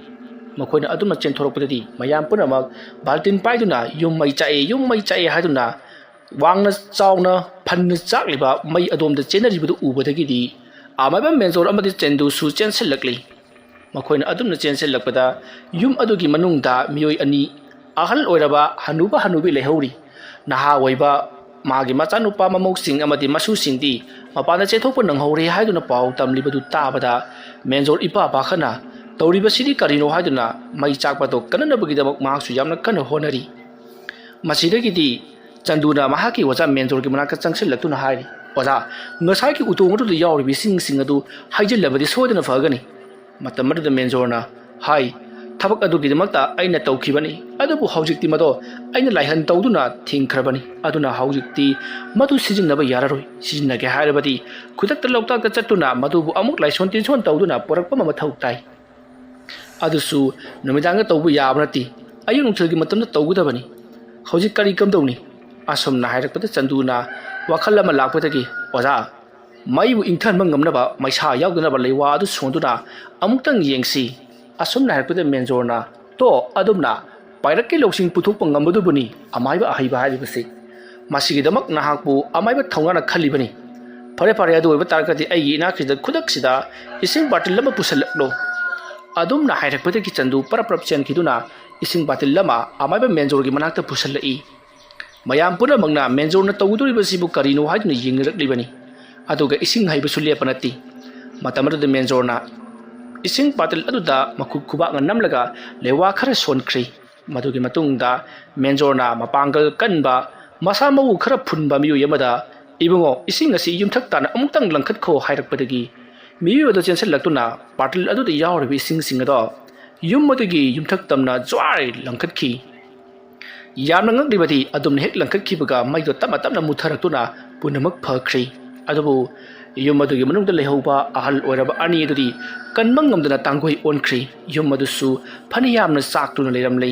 ꯃꯈꯣꯏꯅ ꯑꯗꯨꯝꯅ ꯆꯦꯟꯊꯣꯔꯛꯄꯗꯗꯤ, ꯃꯌꯥꯝ ꯄꯨꯝꯅꯃꯛ ꯕꯥꯜꯇꯤꯟ ꯄꯥꯏꯗꯨꯅ "ꯌꯨꯝ ꯃꯩ ꯆꯥꯛꯑꯦ, ꯌꯨꯝ ꯃꯩ ꯆꯥꯛꯑꯦ" ꯍꯥꯏꯗꯨꯅ ꯋꯥꯡꯅ ꯆꯥꯎꯅ ꯐꯟꯅ ꯆꯥꯛꯂꯤꯕ ꯃꯩ ꯑꯗꯣꯝꯗ ꯆꯦꯟꯅꯔꯤꯕꯗꯨ ꯎꯕꯗꯒꯤꯗꯤ, ꯑꯃꯥꯏꯕ ꯃꯦꯟꯖꯣꯔ ꯑꯃꯗꯤ ꯆꯦꯟꯗꯨꯁꯨ ꯆꯦꯟꯁꯤꯜꯂꯛꯂꯤ꯫ ꯃꯈꯣꯏꯅ ꯑꯗꯨꯝꯅ ꯆꯦꯟꯁꯤꯜꯂꯛꯄꯗ, ꯌꯨꯝ ꯑꯗꯨꯒꯤ ꯃꯅꯨꯡꯗ ꯃꯤꯑꯣꯏ ꯑꯅꯤ, ꯑꯍꯜ ꯑꯣꯏꯔꯕ ꯍꯅꯨꯕ ꯍꯅꯨꯕꯤ ꯂꯩꯍꯧꯔꯤ꯫ ꯅꯍꯥ ꯑꯣꯏꯕ ꯃꯥꯒꯤ ꯃꯆꯥꯅꯨꯄꯥ ꯃꯃꯧꯁꯤꯡ ꯑꯃꯗꯤ ꯃꯁꯨꯁꯤꯡꯗꯤ ꯃꯄꯥꯟꯗ ꯆꯦꯟꯊꯣꯛꯄ ꯅꯪꯍꯧꯔꯦ ꯍꯥꯏꯗꯨꯅ ꯄꯥꯎ ꯇꯝꯂꯤꯕꯗꯨ ꯇꯥꯕꯗ, ꯃꯦꯟꯖꯣꯔ ꯏꯄꯥ ꯄꯥꯈꯠꯅ, "ꯇꯧꯔꯤꯕꯁꯤꯗꯤ ꯀꯔꯤꯅꯣ?" ꯍꯥꯏꯗꯨꯅ ꯃꯩ ꯆꯥꯛꯄꯗꯣ ꯀꯟꯅꯅꯕꯒꯤꯗꯃꯛ ꯃꯍꯥꯛꯁꯨ ꯌꯥꯝꯅ ꯀꯟꯅ ꯍꯣꯠꯅꯔꯤ꯫ ꯃꯁꯤꯗꯒꯤꯗꯤ ꯆꯟꯗꯨꯅ ꯃꯍꯥꯛꯀꯤ ꯑꯣꯖꯥ ꯃꯦꯟꯖꯣꯔꯒꯤ ꯃꯅꯥꯛꯇ ꯆꯪꯁꯤꯜꯂꯛꯇꯨꯅ ꯍꯥꯏꯔꯤ, "ꯑꯣꯖꯥ, ꯉꯁꯥꯏꯒꯤ ꯎꯇꯣꯡ ꯑꯗꯨꯗ ꯌꯥꯎꯔꯤꯕ ꯏꯁꯤꯡꯁꯤꯡ ꯑꯗꯨ ꯍꯩꯖꯤꯜꯂꯕꯗꯤ ꯁꯣꯏꯗꯅ ꯐꯒꯅꯤ꯫" ꯃꯇꯝ ꯑꯗꯨꯗ ꯃꯦꯟꯖꯣꯔꯅ ꯍꯥꯏ, "ꯊꯕꯛ ꯑꯗꯨꯒꯤꯗꯃꯛꯇ ꯑꯩꯅ ꯇꯧꯈꯤꯕꯅꯤ, ꯑꯗꯨꯕꯨ ꯍꯧꯖꯤꯛꯇꯤ ꯃꯗꯣ ꯑꯩꯅ ꯂꯥꯏꯍꯟ ꯇꯧꯗꯨꯅ ꯊꯤꯡꯈ꯭ꯔꯕꯅꯤ꯫ ꯑꯗꯨꯅ ꯍꯧꯖꯤꯛꯇꯤ ꯃꯗꯨ ꯁꯤꯖꯤꯟꯅꯕ ꯌꯥꯔꯔꯣꯏ꯫ ꯁꯤꯖꯤꯟꯅꯒꯦ ꯍꯥꯏꯔꯕꯗꯤ ꯈꯨꯗꯛꯇ ꯂꯣꯛꯇꯥꯛꯇ ꯆꯠꯇꯨꯅ ꯃꯗꯨꯕꯨ ꯑꯃꯨꯛ ꯂꯥꯏꯁꯣꯟ ꯇꯤꯟꯁꯣꯟ ꯇꯧꯗꯨꯅ ꯄꯨꯔꯛꯄ ꯑꯃ ꯃꯊꯧ ꯇꯥꯏ꯫ ꯑꯗꯨꯁꯨ ꯅꯨꯃꯤꯗꯥꯡꯗ ꯇꯧꯕ ꯌꯥꯕ ꯅꯠꯇꯦ, ꯑꯌꯨꯛ ꯅꯨꯡꯊꯤꯜꯒꯤ ꯃꯇꯝꯗ ꯇꯧꯒꯗꯕꯅꯤ꯫ ꯍꯧꯖꯤꯛ ꯀꯔꯤ ꯀꯝꯗꯧꯅꯤ?" ꯑꯁꯨꯝꯅ ꯍꯥꯏꯔꯛꯄꯗ ꯆꯟꯗꯨꯅ ꯋꯥꯈꯜ ꯑꯃ ꯂꯥꯛꯄꯗꯒꯤ, "ꯑꯣꯖꯥ, ꯃꯩꯕꯨ ꯏꯪꯊꯍꯟꯕ ꯉꯝꯅꯕ ꯃꯩꯁꯥ ꯌꯥꯎꯗꯅꯕ ꯂꯩꯋꯥ ꯑꯗꯨ ꯁꯣꯟꯗꯨꯅ ꯑꯃꯨꯛꯇꯪ ꯌꯦꯡꯁꯤ꯫" ꯑꯁꯨꯝꯅ ꯍꯥꯏꯔꯛꯄꯗ ꯃꯦꯟꯖꯣꯔꯅ, "ꯇꯣ, ꯑꯗꯨꯝꯅ ꯄꯥꯏꯔꯛꯀꯤ ꯂꯧꯁꯤꯡ ꯄꯨꯊꯣꯛꯄ ꯉꯝꯕꯗꯨꯕꯨꯅꯤ ꯑꯃꯥꯏꯕ ꯑꯍꯩꯕ ꯍꯥꯏꯔꯤꯕꯁꯤ꯫ ꯃꯁꯤꯒꯤꯗꯃꯛ ꯅꯍꯥꯛꯄꯨ ꯑꯃꯥꯏꯕ ꯊꯧꯅꯥꯅ ꯈꯜꯂꯤꯕꯅꯤ꯫ ꯐꯔꯦ ꯐꯔꯦ, ꯑꯗꯨ ꯑꯣꯏꯕ ꯇꯥꯔꯒꯗꯤ ꯑꯩꯒꯤ ꯏꯅꯥꯛꯁꯤꯗ ꯈꯨꯗꯛꯁꯤꯗ ꯏꯁꯤꯡ ꯕꯥꯇꯤꯜ ꯑꯃ ꯄꯨꯁꯤꯜꯂꯛꯂꯣ꯫ ꯑꯗꯨꯝꯅ ꯍꯥꯏꯔꯛꯄꯗꯒꯤ ꯆꯟꯗꯨ ꯄꯔꯞ ꯄꯔꯞ ꯆꯦꯟꯈꯤꯗꯨꯅ ꯏꯁꯤꯡ ꯕꯥꯇꯤꯜ ꯑꯃ ꯑꯃꯥꯏꯕ ꯃꯦꯟꯖꯣꯔꯒꯤ ꯃꯅꯥꯛꯇ ꯄꯨꯁꯤꯜꯂꯛꯏ꯫ ꯃꯌꯥꯝ ꯄꯨꯝꯅꯃꯛꯅ ꯃꯦꯟꯖꯣꯔꯅ ꯇꯧꯒꯗꯧꯔꯤꯕꯁꯤꯕꯨ ꯀꯔꯤꯅꯣ ꯍꯥꯏꯗꯨꯅ ꯌꯦꯡꯅꯔꯛꯂꯤꯕꯅꯤ꯫ ꯑꯗꯨꯒ ꯏꯁꯤꯡ ꯍꯩꯕꯁꯨ ꯂꯦꯞꯄ ꯅꯠꯇꯦ꯫ ꯃꯇꯝ ꯑꯗꯨꯗ ꯃꯦꯟꯖꯣꯔꯅ ꯏꯁꯤꯡ ꯕꯥꯇꯤꯜ ꯑꯗꯨꯗ ꯃꯈꯨꯠ ꯈꯨꯕꯥꯛꯅ ꯅꯝꯂꯒ ꯂꯩꯋꯥ ꯈꯔ ꯁꯣꯟꯈ꯭ꯔꯤ꯫ ꯃꯗꯨꯒꯤ ꯃꯇꯨꯡꯗ ꯃꯦꯟꯖꯣꯔꯅ ꯃꯄꯥꯡꯒꯜ ꯀꯟꯕ, ꯃꯁꯥ ꯃꯎ ꯈꯔ ꯐꯨꯟꯕ ꯃꯤꯑꯣꯏ ꯑꯃꯗ, "ꯏꯕꯨꯡꯉꯣ, ꯏꯁꯤꯡ ꯑꯁꯤ ꯌꯨꯝꯊꯛ ꯇꯥꯅ ꯑꯃꯨꯛꯇꯪ ꯂꯪꯈꯠꯈꯣ" ꯍꯥꯏꯔꯛꯄꯗꯒꯤ ꯃꯤꯑꯣꯏ ꯑꯗꯨ ꯆꯦꯟꯁꯤꯜꯂꯛꯇꯨꯅ ꯕꯥꯇꯤꯜ ꯑꯗꯨꯗ ꯌꯥꯎꯔꯤꯕ ꯏꯁꯤꯡꯁꯤꯡ ꯑꯗꯣ ꯌꯨꯝ ꯑꯗꯨꯒꯤ ꯌꯨꯝꯊꯛ ꯇꯝꯅ ꯖ꯭ꯋꯥꯔ ꯂꯪꯈꯠꯈꯤ꯫ ꯌꯥꯝꯅ ꯉꯛꯂꯤꯕꯗꯤ ꯑꯗꯨꯝꯅ ꯍꯦꯛ ꯂꯪꯈꯠꯈꯤꯕꯒ ꯃꯩꯗꯣ ꯇꯞꯅ ꯇꯞꯅ ꯃꯨꯠꯊꯔꯛꯇꯨꯅ ꯄꯨꯝꯅꯃꯛ ꯐꯈ꯭ꯔꯤ꯫ ꯑꯗꯨꯕꯨ ꯌꯨꯝ ꯑꯗꯨꯒꯤ ꯃꯅꯨꯡꯗ ꯂꯩꯍꯧꯕ ꯑꯍꯜ ꯑꯣꯏꯔꯕ ꯑꯅꯤ ꯑꯗꯨꯗꯤ ꯀꯟꯕ ꯉꯝꯗꯅ ꯇꯥꯡꯒꯣꯏ ꯑꯣꯟꯈ꯭ꯔꯤ꯫ ꯌꯨꯝ ꯑꯗꯨꯁꯨ ꯐꯅ ꯌꯥꯝꯅ ꯆꯥꯛꯇꯨꯅ ꯂꯩꯔꯝꯂꯤ꯫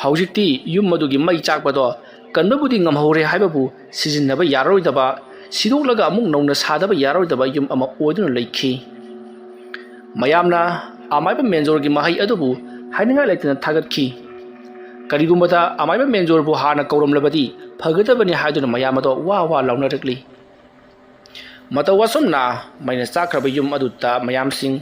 ꯍꯧꯖꯤꯛꯇꯤ ꯌꯨꯝ ꯑꯗꯨꯒꯤ ꯃꯩ ꯆꯥꯛꯄꯗꯣ ꯀꯟꯕꯕꯨꯗꯤ ꯉꯝꯍꯧꯔꯦ ꯍꯥꯏꯕꯕꯨ ꯁꯤꯖꯤꯟꯅꯕ ꯌꯥꯔꯔꯣꯏꯗꯕ, ꯁꯤꯗꯣꯛꯂꯒ ꯑꯃꯨꯛ ꯅꯧꯅ ꯁꯥꯗꯕ ꯌꯥꯔꯔꯣꯏꯗꯕ ꯌꯨꯝ ꯑꯃ ꯑꯣꯏꯗꯨꯅ ꯂꯩꯈꯤ꯫ ꯃꯌꯥꯝꯅ ꯑꯃꯥꯏꯕ ꯃꯦꯟꯖꯣꯔꯒꯤ ꯃꯍꯩ ꯑꯗꯨꯕꯨ ꯍꯥꯏꯅꯤꯡꯉꯥꯏ ꯂꯩꯇꯅ ꯊꯥꯒꯠꯈꯤ꯫ ꯀꯔꯤꯒꯨꯝꯕꯗ ꯑꯃꯥꯏꯕ ꯃꯦꯟꯖꯣꯔꯕꯨ ꯍꯥꯟꯅ ꯀꯧꯔꯝꯂꯕꯗꯤ ꯐꯒꯗꯕꯅꯤ ꯍꯥꯏꯗꯨꯅ ꯃꯌꯥꯝ ꯑꯗꯣ ꯋꯥ ꯋꯥ ꯂꯥꯎꯅꯔꯛꯂꯤ꯫ ꯃꯇꯧ ꯑꯁꯨꯝꯅ ꯃꯩꯅ ꯆꯥꯛꯈ꯭ꯔꯕ ꯌꯨꯝ ꯑꯗꯨꯗ ꯃꯌꯥꯝꯁꯤꯡ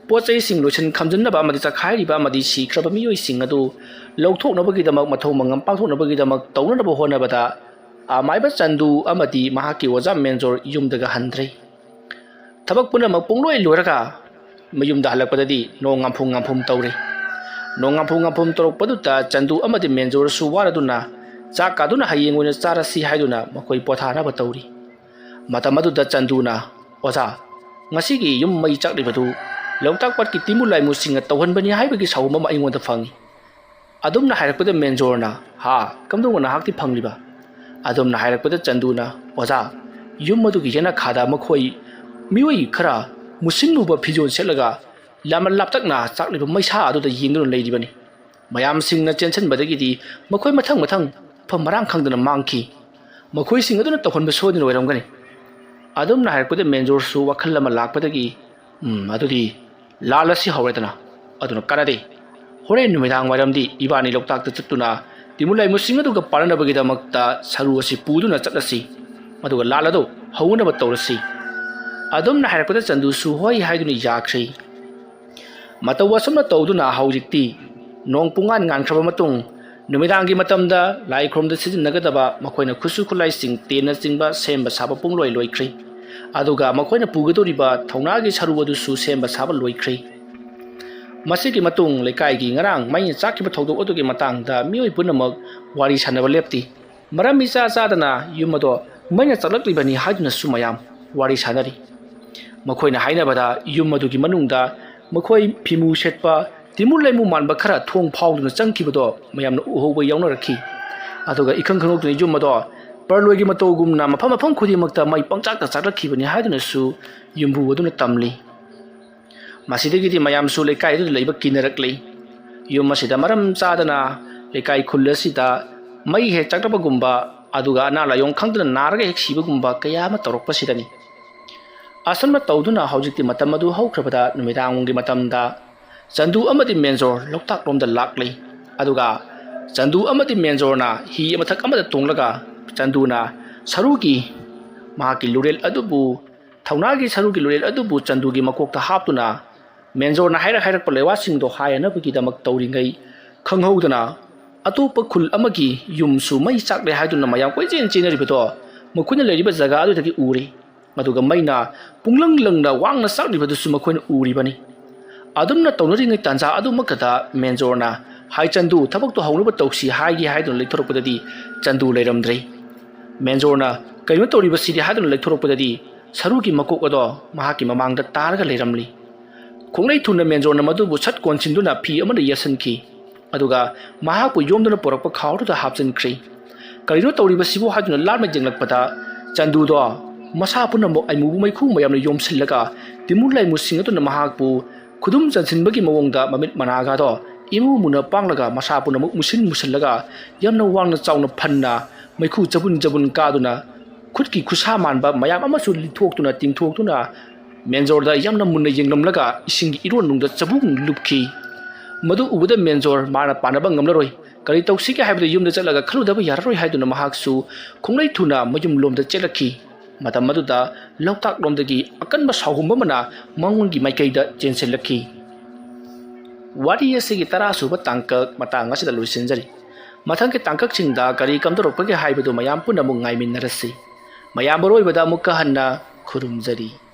ꯄꯣꯠ ꯆꯩꯁꯤꯡ ꯂꯣꯏꯁꯤꯟ ꯈꯝꯖꯤꯟꯅꯕ ꯑꯃꯗꯤ ꯆꯈꯥꯏꯔꯤꯕ ꯑꯃꯗꯤ ꯁꯤꯈ꯭ꯔꯕ ꯃꯤꯑꯣꯏꯁꯤꯡ ꯑꯗꯨ ꯂꯧꯊꯣꯛꯅꯕꯒꯤꯗꯃꯛ, ꯃꯊꯧ ꯃꯉꯝ ꯄꯥꯡꯊꯣꯛꯅꯕꯒꯤꯗꯃꯛ ꯇꯧꯅꯅꯕ ꯍꯣꯠꯅꯕꯗ ꯑꯃꯥꯏꯕ ꯆꯟꯗꯨ ꯑꯃꯗꯤ ꯃꯍꯥꯛꯀꯤ ꯑꯣꯖꯥ ꯃꯦꯟꯖꯣꯔ ꯌꯨꯝꯗꯒ ꯍꯟꯗ꯭ꯔꯦ꯫ ꯊꯕꯛ ꯄꯨꯝꯅꯃꯛ ꯄꯨꯡꯂꯣꯏ ꯂꯣꯏꯔꯒ ꯃꯌꯨꯝꯗ ꯍꯜꯂꯛꯄꯗꯗꯤ ꯅꯣꯡ ꯉꯥꯝꯐꯨꯝ ꯉꯥꯝꯐꯨꯝ ꯇꯧꯔꯤ꯫ ꯅꯣꯡ ꯉꯥꯝꯐꯨꯝ ꯉꯥꯝꯐꯨꯝ ꯇꯧꯔꯛꯄꯗꯨꯗ ꯆꯟꯗꯨ ꯑꯃꯗꯤ ꯃꯦꯟꯖꯣꯔꯁꯨ ꯋꯥꯔꯗꯨꯅ ꯆꯥꯛ ꯀꯥꯗꯨꯅ ꯍꯌꯦꯡ ꯑꯣꯏꯅ ꯆꯥꯔꯁꯤ ꯍꯥꯏꯗꯨꯅ ꯃꯈꯣꯏ ꯄꯣꯊꯥꯅꯕ ꯇꯧꯔꯤ꯫ ꯃꯇꯝ ꯑꯗꯨꯗ ꯆꯟꯗꯨꯅ, "ꯑꯣꯖꯥ, ꯉꯁꯤꯒꯤ ꯌꯨꯝ ꯃꯩ ꯆꯥꯛꯂꯤꯕꯗꯨ ꯂꯣꯛꯇꯥꯛ ꯄꯥꯠꯀꯤ ꯇꯤꯃꯨ ꯂꯥꯏꯃꯨꯁꯤꯡꯅ ꯇꯧꯍꯟꯕꯅꯤ" ꯍꯥꯏꯕꯒꯤ ꯁꯥꯎꯝ ꯑꯃ ꯑꯩꯉꯣꯟꯗ ꯐꯪꯏ꯫ ꯑꯗꯨꯝꯅ ꯍꯥꯏꯔꯛꯄꯗ ꯃꯦꯟꯖꯣꯔꯅ, "ꯍꯥ, ꯀꯝꯗꯧꯅ ꯅꯍꯥꯛꯇꯤ ꯐꯪꯂꯤꯕ?" ꯑꯗꯨꯝꯅ ꯍꯥꯏꯔꯛꯄꯗ ꯆꯟꯗꯨꯅ, "ꯑꯣꯖꯥ, ꯌꯨꯝ ꯑꯗꯨꯒꯤ ꯌꯦꯅꯈꯥꯗ ꯃꯈꯣꯏ ꯃꯤꯑꯣꯏ ꯈꯔ ꯃꯨꯁꯤꯟ ꯃꯨꯕ ꯐꯤꯖꯣꯜ ꯁꯦꯠꯂꯒ ꯂꯥꯞꯅ ꯂꯥꯞꯇꯛꯅ ꯆꯥꯛꯂꯤꯕ ꯃꯩꯁꯥ ꯑꯗꯨꯗ ꯌꯦꯡꯗꯨꯅ ꯂꯩꯔꯤꯕꯅꯤ꯫ ꯃꯌꯥꯝꯁꯤꯡꯅ ꯆꯦꯟꯁꯤꯟꯕꯗꯒꯤꯗꯤ ꯃꯈꯣꯏ ꯃꯊꯪ ꯃꯊꯪ ꯃꯐꯝ ꯃꯔꯥꯡ ꯈꯪꯗꯅ ꯃꯥꯡꯈꯤ꯫ ꯃꯈꯣꯏꯁꯤꯡ ꯑꯗꯨꯅ ꯇꯧꯍꯟꯕ ꯁꯣꯏꯗꯅ ꯑꯣꯏꯔꯝꯒꯅꯤ꯫" ꯑꯗꯨꯝꯅ ꯍꯥꯏꯔꯛꯄꯗ ꯃꯦꯟꯖꯣꯔꯁꯨ ꯋꯥꯈꯜ ꯑꯃ ꯂꯥꯛꯄꯗꯒꯤ, "ꯎꯝ, ꯑꯗꯨꯗꯤ ꯂꯥꯜꯂꯁꯤ ꯍꯧꯔꯦꯗꯅ꯫ ꯑꯗꯨꯅ ꯀꯥꯟꯅꯗꯦ꯫ ꯍꯣꯔꯦꯟ ꯅꯨꯃꯤꯗꯥꯡ ꯋꯥꯏꯔꯝꯗꯤ ꯏꯕꯥꯅꯤ ꯂꯣꯛꯇꯥꯛꯇ ꯆꯠꯇꯨꯅ ꯇꯤꯃꯨ ꯂꯥꯏꯃꯨꯁꯤꯡ ꯑꯗꯨꯒ ꯄꯥꯟꯅꯅꯕꯒꯤꯗꯃꯛꯇ ꯁꯔꯨ ꯑꯁꯤ ꯄꯨꯗꯨꯅ ꯆꯠꯂꯁꯤ꯫ ꯑꯗꯨꯒ ꯂꯥꯜ ꯑꯗꯨ ꯍꯧꯅꯕ ꯇꯧꯔꯁꯤ꯫ ꯑꯗꯨꯝꯅ ꯍꯥꯏꯔꯛꯄꯗ ꯆꯟꯗꯨꯁꯨ ꯍꯣꯏ ꯍꯥꯏꯗꯨꯅ ꯌꯥꯈ꯭ꯔꯦ꯫ ꯃꯇꯧ ꯑꯁꯨꯝꯅ ꯇꯧꯗꯨꯅ ꯍꯧꯖꯤꯛꯇꯤ ꯅꯣꯡ ꯄꯨꯡꯉꯥꯟ ꯉꯥꯟꯈ꯭ꯔꯕ ꯃꯇꯨꯡ, ꯅꯨꯃꯤꯗꯥꯡꯒꯤ ꯃꯇꯝꯗ ꯂꯥꯏ ꯈꯨꯔꯨꯝꯗ ꯁꯤꯖꯤꯟꯅꯒꯗꯕ ꯃꯈꯣꯏꯅ ꯈꯨꯠꯁꯨ ꯈꯨꯠꯂꯥꯏꯁꯤꯡ, ꯇꯦꯟꯅꯆꯤꯡꯕ ꯁꯦꯝꯕ ꯁꯥꯕ ꯄꯨꯡꯂꯣꯏ ꯂꯣꯏꯈ꯭ꯔꯦ꯫ ꯑꯗꯨꯒ ꯃꯈꯣꯏꯅ ꯄꯨꯒꯗꯧꯔꯤꯕ ꯊꯧꯅꯥꯒꯤ ꯁꯔꯨ ꯑꯗꯨꯁꯨ ꯁꯦꯝꯕ ꯁꯥꯕ ꯂꯣꯏꯈ꯭ꯔꯦ꯫ ꯃꯁꯤꯒꯤ ꯃꯇꯨꯡ ꯂꯩꯀꯥꯏꯒꯤ ꯉꯔꯥꯡ ꯃꯩꯅ ꯆꯥꯛꯈꯤꯕ ꯊꯧꯗꯣꯛ ꯑꯗꯨꯒꯤ ꯃꯇꯥꯡꯗ ꯃꯤꯑꯣꯏ ꯄꯨꯝꯅꯃꯛ ꯋꯥꯔꯤ ꯁꯥꯟꯅꯕ ꯂꯦꯞꯇꯦ꯫ ꯃꯔꯝ ꯏꯆꯥ ꯆꯥꯗꯅ ꯌꯨꯝ ꯑꯗꯣ ꯃꯩꯅ ꯆꯥꯛꯂꯛꯂꯤꯕꯅꯤ ꯍꯥꯏꯗꯨꯅꯁꯨ ꯃꯌꯥꯝ ꯋꯥꯔꯤ ꯁꯥꯟꯅꯔꯤ꯫ ꯃꯈꯣꯏꯅ ꯍꯥꯏꯅꯕꯗ ꯌꯨꯝ ꯑꯗꯨꯒꯤ ꯃꯅꯨꯡꯗ ꯃꯈꯣꯏ ꯐꯤꯃꯨ ꯁꯦꯠꯄ, ꯇꯤꯃꯨ ꯂꯩꯃꯨ ꯃꯥꯟꯕ ꯈꯔ ꯊꯣꯡ ꯐꯥꯎꯗꯨꯅ ꯆꯪꯈꯤꯕꯗꯣ ꯃꯌꯥꯝꯅ ꯎꯍꯧꯕ ꯌꯥꯎꯅꯔꯛꯈꯤ꯫ ꯑꯗꯨꯒ ꯏꯈꯪ ꯈꯪꯍꯧꯗꯅ ꯌꯨꯝ ꯑꯗꯣ ꯄꯔꯂꯣꯏꯒꯤ ꯃꯇꯧꯒꯨꯝꯅ ꯃꯐꯝ ꯃꯐꯝ ꯈꯨꯗꯤꯡꯃꯛꯇ ꯃꯩ ꯄꯪꯆꯥꯛꯇ ꯆꯥꯛꯂꯛꯈꯤꯕꯅꯤ ꯍꯥꯏꯗꯨꯅꯁꯨ ꯌꯨꯝꯕꯨ ꯑꯗꯨꯅ ꯇꯝꯂꯤ꯫ ꯃꯁꯤꯗꯒꯤꯗꯤ ꯃꯌꯥꯝꯁꯨ ꯂꯩꯀꯥꯏ ꯑꯗꯨꯗ ꯂꯩꯕ ꯀꯤꯅꯔꯛꯂꯤ꯫ ꯌꯨꯝ ꯑꯁꯤꯗ ꯃꯔꯝ ꯆꯥꯗꯅ ꯂꯩꯀꯥꯏ ꯈꯨꯜ ꯑꯁꯤꯗ ꯃꯩ ꯍꯦꯛ ꯆꯥꯛꯂꯛꯄꯒꯨꯝꯕ, ꯑꯗꯨꯒ ꯑꯅꯥ ꯂꯥꯏꯌꯣꯡ ꯈꯪꯗꯅ ꯅꯥꯔꯒ ꯍꯦꯛ ꯁꯤꯕꯒꯨꯝꯕ ꯀꯌꯥ ꯑꯃ ꯇꯧꯔꯛꯄꯁꯤꯗꯅꯤ꯫ ꯑꯁꯨꯝꯅ ꯇꯧꯗꯨꯅ ꯍꯧꯖꯤꯛꯇꯤ ꯃꯇꯝ ꯑꯗꯨ ꯍꯧꯈ꯭ꯔꯕꯗ ꯅꯨꯃꯤꯗꯥꯡꯒꯤ ꯃꯇꯝꯗ ꯆꯟꯗꯨ ꯑꯃꯗꯤ ꯃꯦꯟꯖꯣꯔ ꯂꯣꯛꯇꯥꯛ ꯂꯣꯝꯗ ꯂꯥꯛꯂꯤ꯫ ꯑꯗꯨꯒ ꯆꯟꯗꯨ ꯑꯃꯗꯤ ꯃꯦꯟꯖꯣꯔꯅ ꯍꯤ ꯃꯊꯛ ꯑꯃꯗ ꯇꯣꯡꯂꯒ ꯆꯟꯗꯨꯅ ꯁꯔꯨꯒꯤ ꯃꯍꯥꯛꯀꯤ ꯂꯨꯔꯦꯜ ꯑꯗꯨꯕꯨ, ꯊꯧꯅꯥꯒꯤ ꯁꯔꯨꯒꯤ ꯂꯨꯔꯦꯜ ꯑꯗꯨꯕꯨ ꯆꯟꯗꯨꯒꯤ ꯃꯀꯣꯛꯇ ꯍꯥꯞꯇꯨꯅ ꯃꯦꯟꯖꯣꯔꯅ ꯍꯥꯏꯔꯛ ꯍꯥꯏꯔꯛꯄ ꯂꯩꯋꯥꯁꯤꯡꯗꯣ ꯍꯥꯏꯅꯕꯒꯤꯗꯃꯛ ꯇꯧꯔꯤꯉꯩ ꯈꯪꯍꯧꯗꯅ ꯑꯇꯣꯞꯄ ꯈꯨꯜ ꯑꯃꯒꯤ ꯌꯨꯝꯁꯨ ꯃꯩ ꯆꯥꯛꯂꯦ ꯍꯥꯏꯗꯨꯅ ꯃꯌꯥꯝ ꯀꯣꯏꯆꯦꯟ ꯆꯦꯟꯅꯔꯤꯕꯗꯣ ꯃꯈꯣꯏꯅ ꯂꯩꯔꯤꯕ ꯖꯒꯥ ꯑꯗꯨꯗꯒꯤ ꯎꯔꯦ꯫ ꯑꯗꯨꯒ ꯃꯩꯅ ꯄꯨꯡꯂꯪ ꯂꯪꯅ ꯋꯥꯡꯅ ꯆꯥꯛꯂꯤꯕꯗꯨꯁꯨ ꯃꯈꯣꯏꯅ ꯎꯔꯤꯕꯅꯤ꯫ ꯑꯗꯨꯝꯅ ꯇꯧꯅꯔꯤꯉꯩ ꯇꯥꯟꯖꯥ ꯑꯗꯨꯃꯛꯇꯗ ꯃꯦꯟꯖꯣꯔꯅ, "ꯍꯥꯏ ꯆꯟꯗꯨ, ꯊꯕꯛꯇꯣ ꯍꯧꯅꯕ ꯇꯧꯁꯤ" ꯍꯥꯏꯒꯦ ꯍꯥꯏꯗꯨꯅ ꯂꯩꯊꯣꯔꯛꯄꯗꯗꯤ ꯆꯟꯗꯨ ꯂꯩꯔꯝꯗ꯭ꯔꯦ꯫ ꯃꯦꯟꯖꯣꯔꯅ, "ꯀꯩꯅꯣ ꯇꯧꯔꯤꯕꯁꯤꯗꯤ?" ꯍꯥꯏꯗꯨꯅ ꯂꯩꯊꯣꯔꯛꯄꯗꯗꯤ ꯁꯔꯨꯒꯤ ꯃꯀꯣꯛ ꯑꯗꯣ ꯃꯍꯥꯛꯀꯤ ꯃꯃꯥꯡꯗ ꯇꯥꯔꯒ ꯂꯩꯔꯝꯂꯤ꯫ ꯈꯣꯡꯂꯩ ꯊꯨꯅ ꯃꯦꯟꯖꯣꯔꯅ ꯃꯗꯨꯕꯨ ꯁꯠ ꯀꯣꯟꯁꯤꯟꯗꯨꯅ ꯐꯤ ꯑꯃꯅ ꯌꯦꯠꯁꯤꯟꯈꯤ꯫ ꯑꯗꯨꯒ ꯃꯍꯥꯛꯄꯨ ꯌꯣꯝꯗꯨꯅ ꯄꯨꯔꯛꯄ ꯈꯥꯎꯗꯨꯗ ꯍꯥꯞꯆꯤꯟꯈ꯭ꯔꯦ꯫ "ꯀꯔꯤꯅꯣ ꯇꯧꯔꯤꯕꯁꯤꯕꯨ?" ꯍꯥꯏꯗꯨꯅ ꯂꯥꯞꯅ ꯌꯦꯡꯂꯛꯄꯗ ꯆꯟꯗꯨꯗꯣ ꯃꯁꯥ ꯄꯨꯝꯅꯃꯛ ꯑꯃꯨꯕ ꯃꯩꯈꯨ ꯃꯌꯥꯝꯅ ꯌꯣꯝꯁꯤꯜꯂꯒ ꯇꯤꯃꯨ ꯂꯥꯏꯃꯨꯁꯤꯡ ꯑꯗꯨꯅ ꯃꯍꯥꯛꯄꯨ ꯈꯨꯗꯨꯝ ꯆꯟꯁꯤꯟꯕꯒꯤ ꯃꯑꯣꯡꯗ ꯃꯃꯤꯠ ꯃꯅꯥꯒꯗꯣ ꯏꯃꯨ ꯃꯨꯅ ꯄꯥꯡꯂꯒ ꯃꯁꯥ ꯄꯨꯝꯅꯃꯛ ꯃꯨꯁꯤꯟ ꯃꯨꯁꯤꯜꯂꯒ ꯌꯥꯝꯅ ꯋꯥꯡꯅ ꯆꯥꯎꯅ ꯐꯟꯅ ꯃꯩꯈꯨ ꯆꯕꯨꯟ ꯆꯕꯨꯟ ꯀꯥꯗꯨꯅ ꯈꯨꯠꯀꯤ ꯈꯨꯠꯁꯥ ꯃꯥꯟꯕ ꯃꯌꯥꯝ ꯑꯃꯁꯨ ꯂꯤꯊꯣꯛꯇꯨꯅ ꯇꯤꯡꯊꯣꯛꯇꯨꯅ ꯃꯦꯟꯖꯣꯔꯗ ꯌꯥꯝꯅ ꯃꯨꯟꯅ ꯌꯦꯡꯂꯝꯂꯒ ꯏꯁꯤꯡꯒꯤ ꯏꯔꯣꯟꯅꯨꯡꯗ ꯆꯕꯨꯡ ꯂꯨꯞꯈꯤ꯫ ꯃꯗꯨ ꯎꯕꯗ ꯃꯦꯟꯖꯣꯔ ꯃꯥꯅ ꯄꯥꯟꯅꯕ ꯉꯝꯂꯔꯣꯏ, ꯀꯔꯤ ꯇꯧꯁꯤꯒꯦ ꯍꯥꯏꯕꯗꯨ ꯌꯨꯝꯗ ꯆꯠꯂꯒ ꯈꯜꯂꯨꯗꯕ ꯌꯥꯔꯔꯣꯏ ꯍꯥꯏꯗꯨꯅ ꯃꯍꯥꯛꯁꯨ ꯈꯣꯡꯂꯩ ꯊꯨꯅ ꯃꯌꯨꯝꯂꯣꯝꯗ ꯆꯦꯜꯂꯛꯈꯤ꯫ ꯃꯇꯝ ꯑꯗꯨꯗ ꯂꯣꯛꯇꯥꯛꯂꯣꯝꯗꯒꯤ ꯑꯀꯟꯕ ꯁꯥꯎꯍꯨꯝ ꯑꯃꯅ ꯃꯉꯣꯟꯒꯤ ꯃꯥꯏꯀꯩꯗ ꯆꯦꯟꯁꯤꯜꯂꯛꯈꯤ꯫ ꯋꯥꯔꯤ ꯑꯁꯤꯒꯤ ꯇꯔꯥ ꯁꯨꯕ ꯇꯥꯡꯀꯛ ꯃꯇꯥꯡ ꯑꯁꯤꯗ ꯂꯣꯏꯁꯤꯟꯖꯔꯤ꯫ ꯃꯊꯪꯒꯤ ꯇꯥꯡꯀꯛꯁꯤꯡꯗ ꯀꯔꯤ ꯀꯝꯗꯧꯔꯛꯄꯒꯦ ꯍꯥꯏꯕꯗꯨ ꯃꯌꯥꯝ ꯄꯨꯟꯅ ꯑꯃꯨꯛ ꯉꯥꯏꯃꯤꯟꯅꯔꯁꯤ꯫ ꯃꯌꯥꯝ ꯑꯔꯣꯏꯕꯗ ꯑꯃꯨꯛꯀ ꯍꯟꯅ ꯈꯨꯔꯨꯝꯖꯔꯤ꯫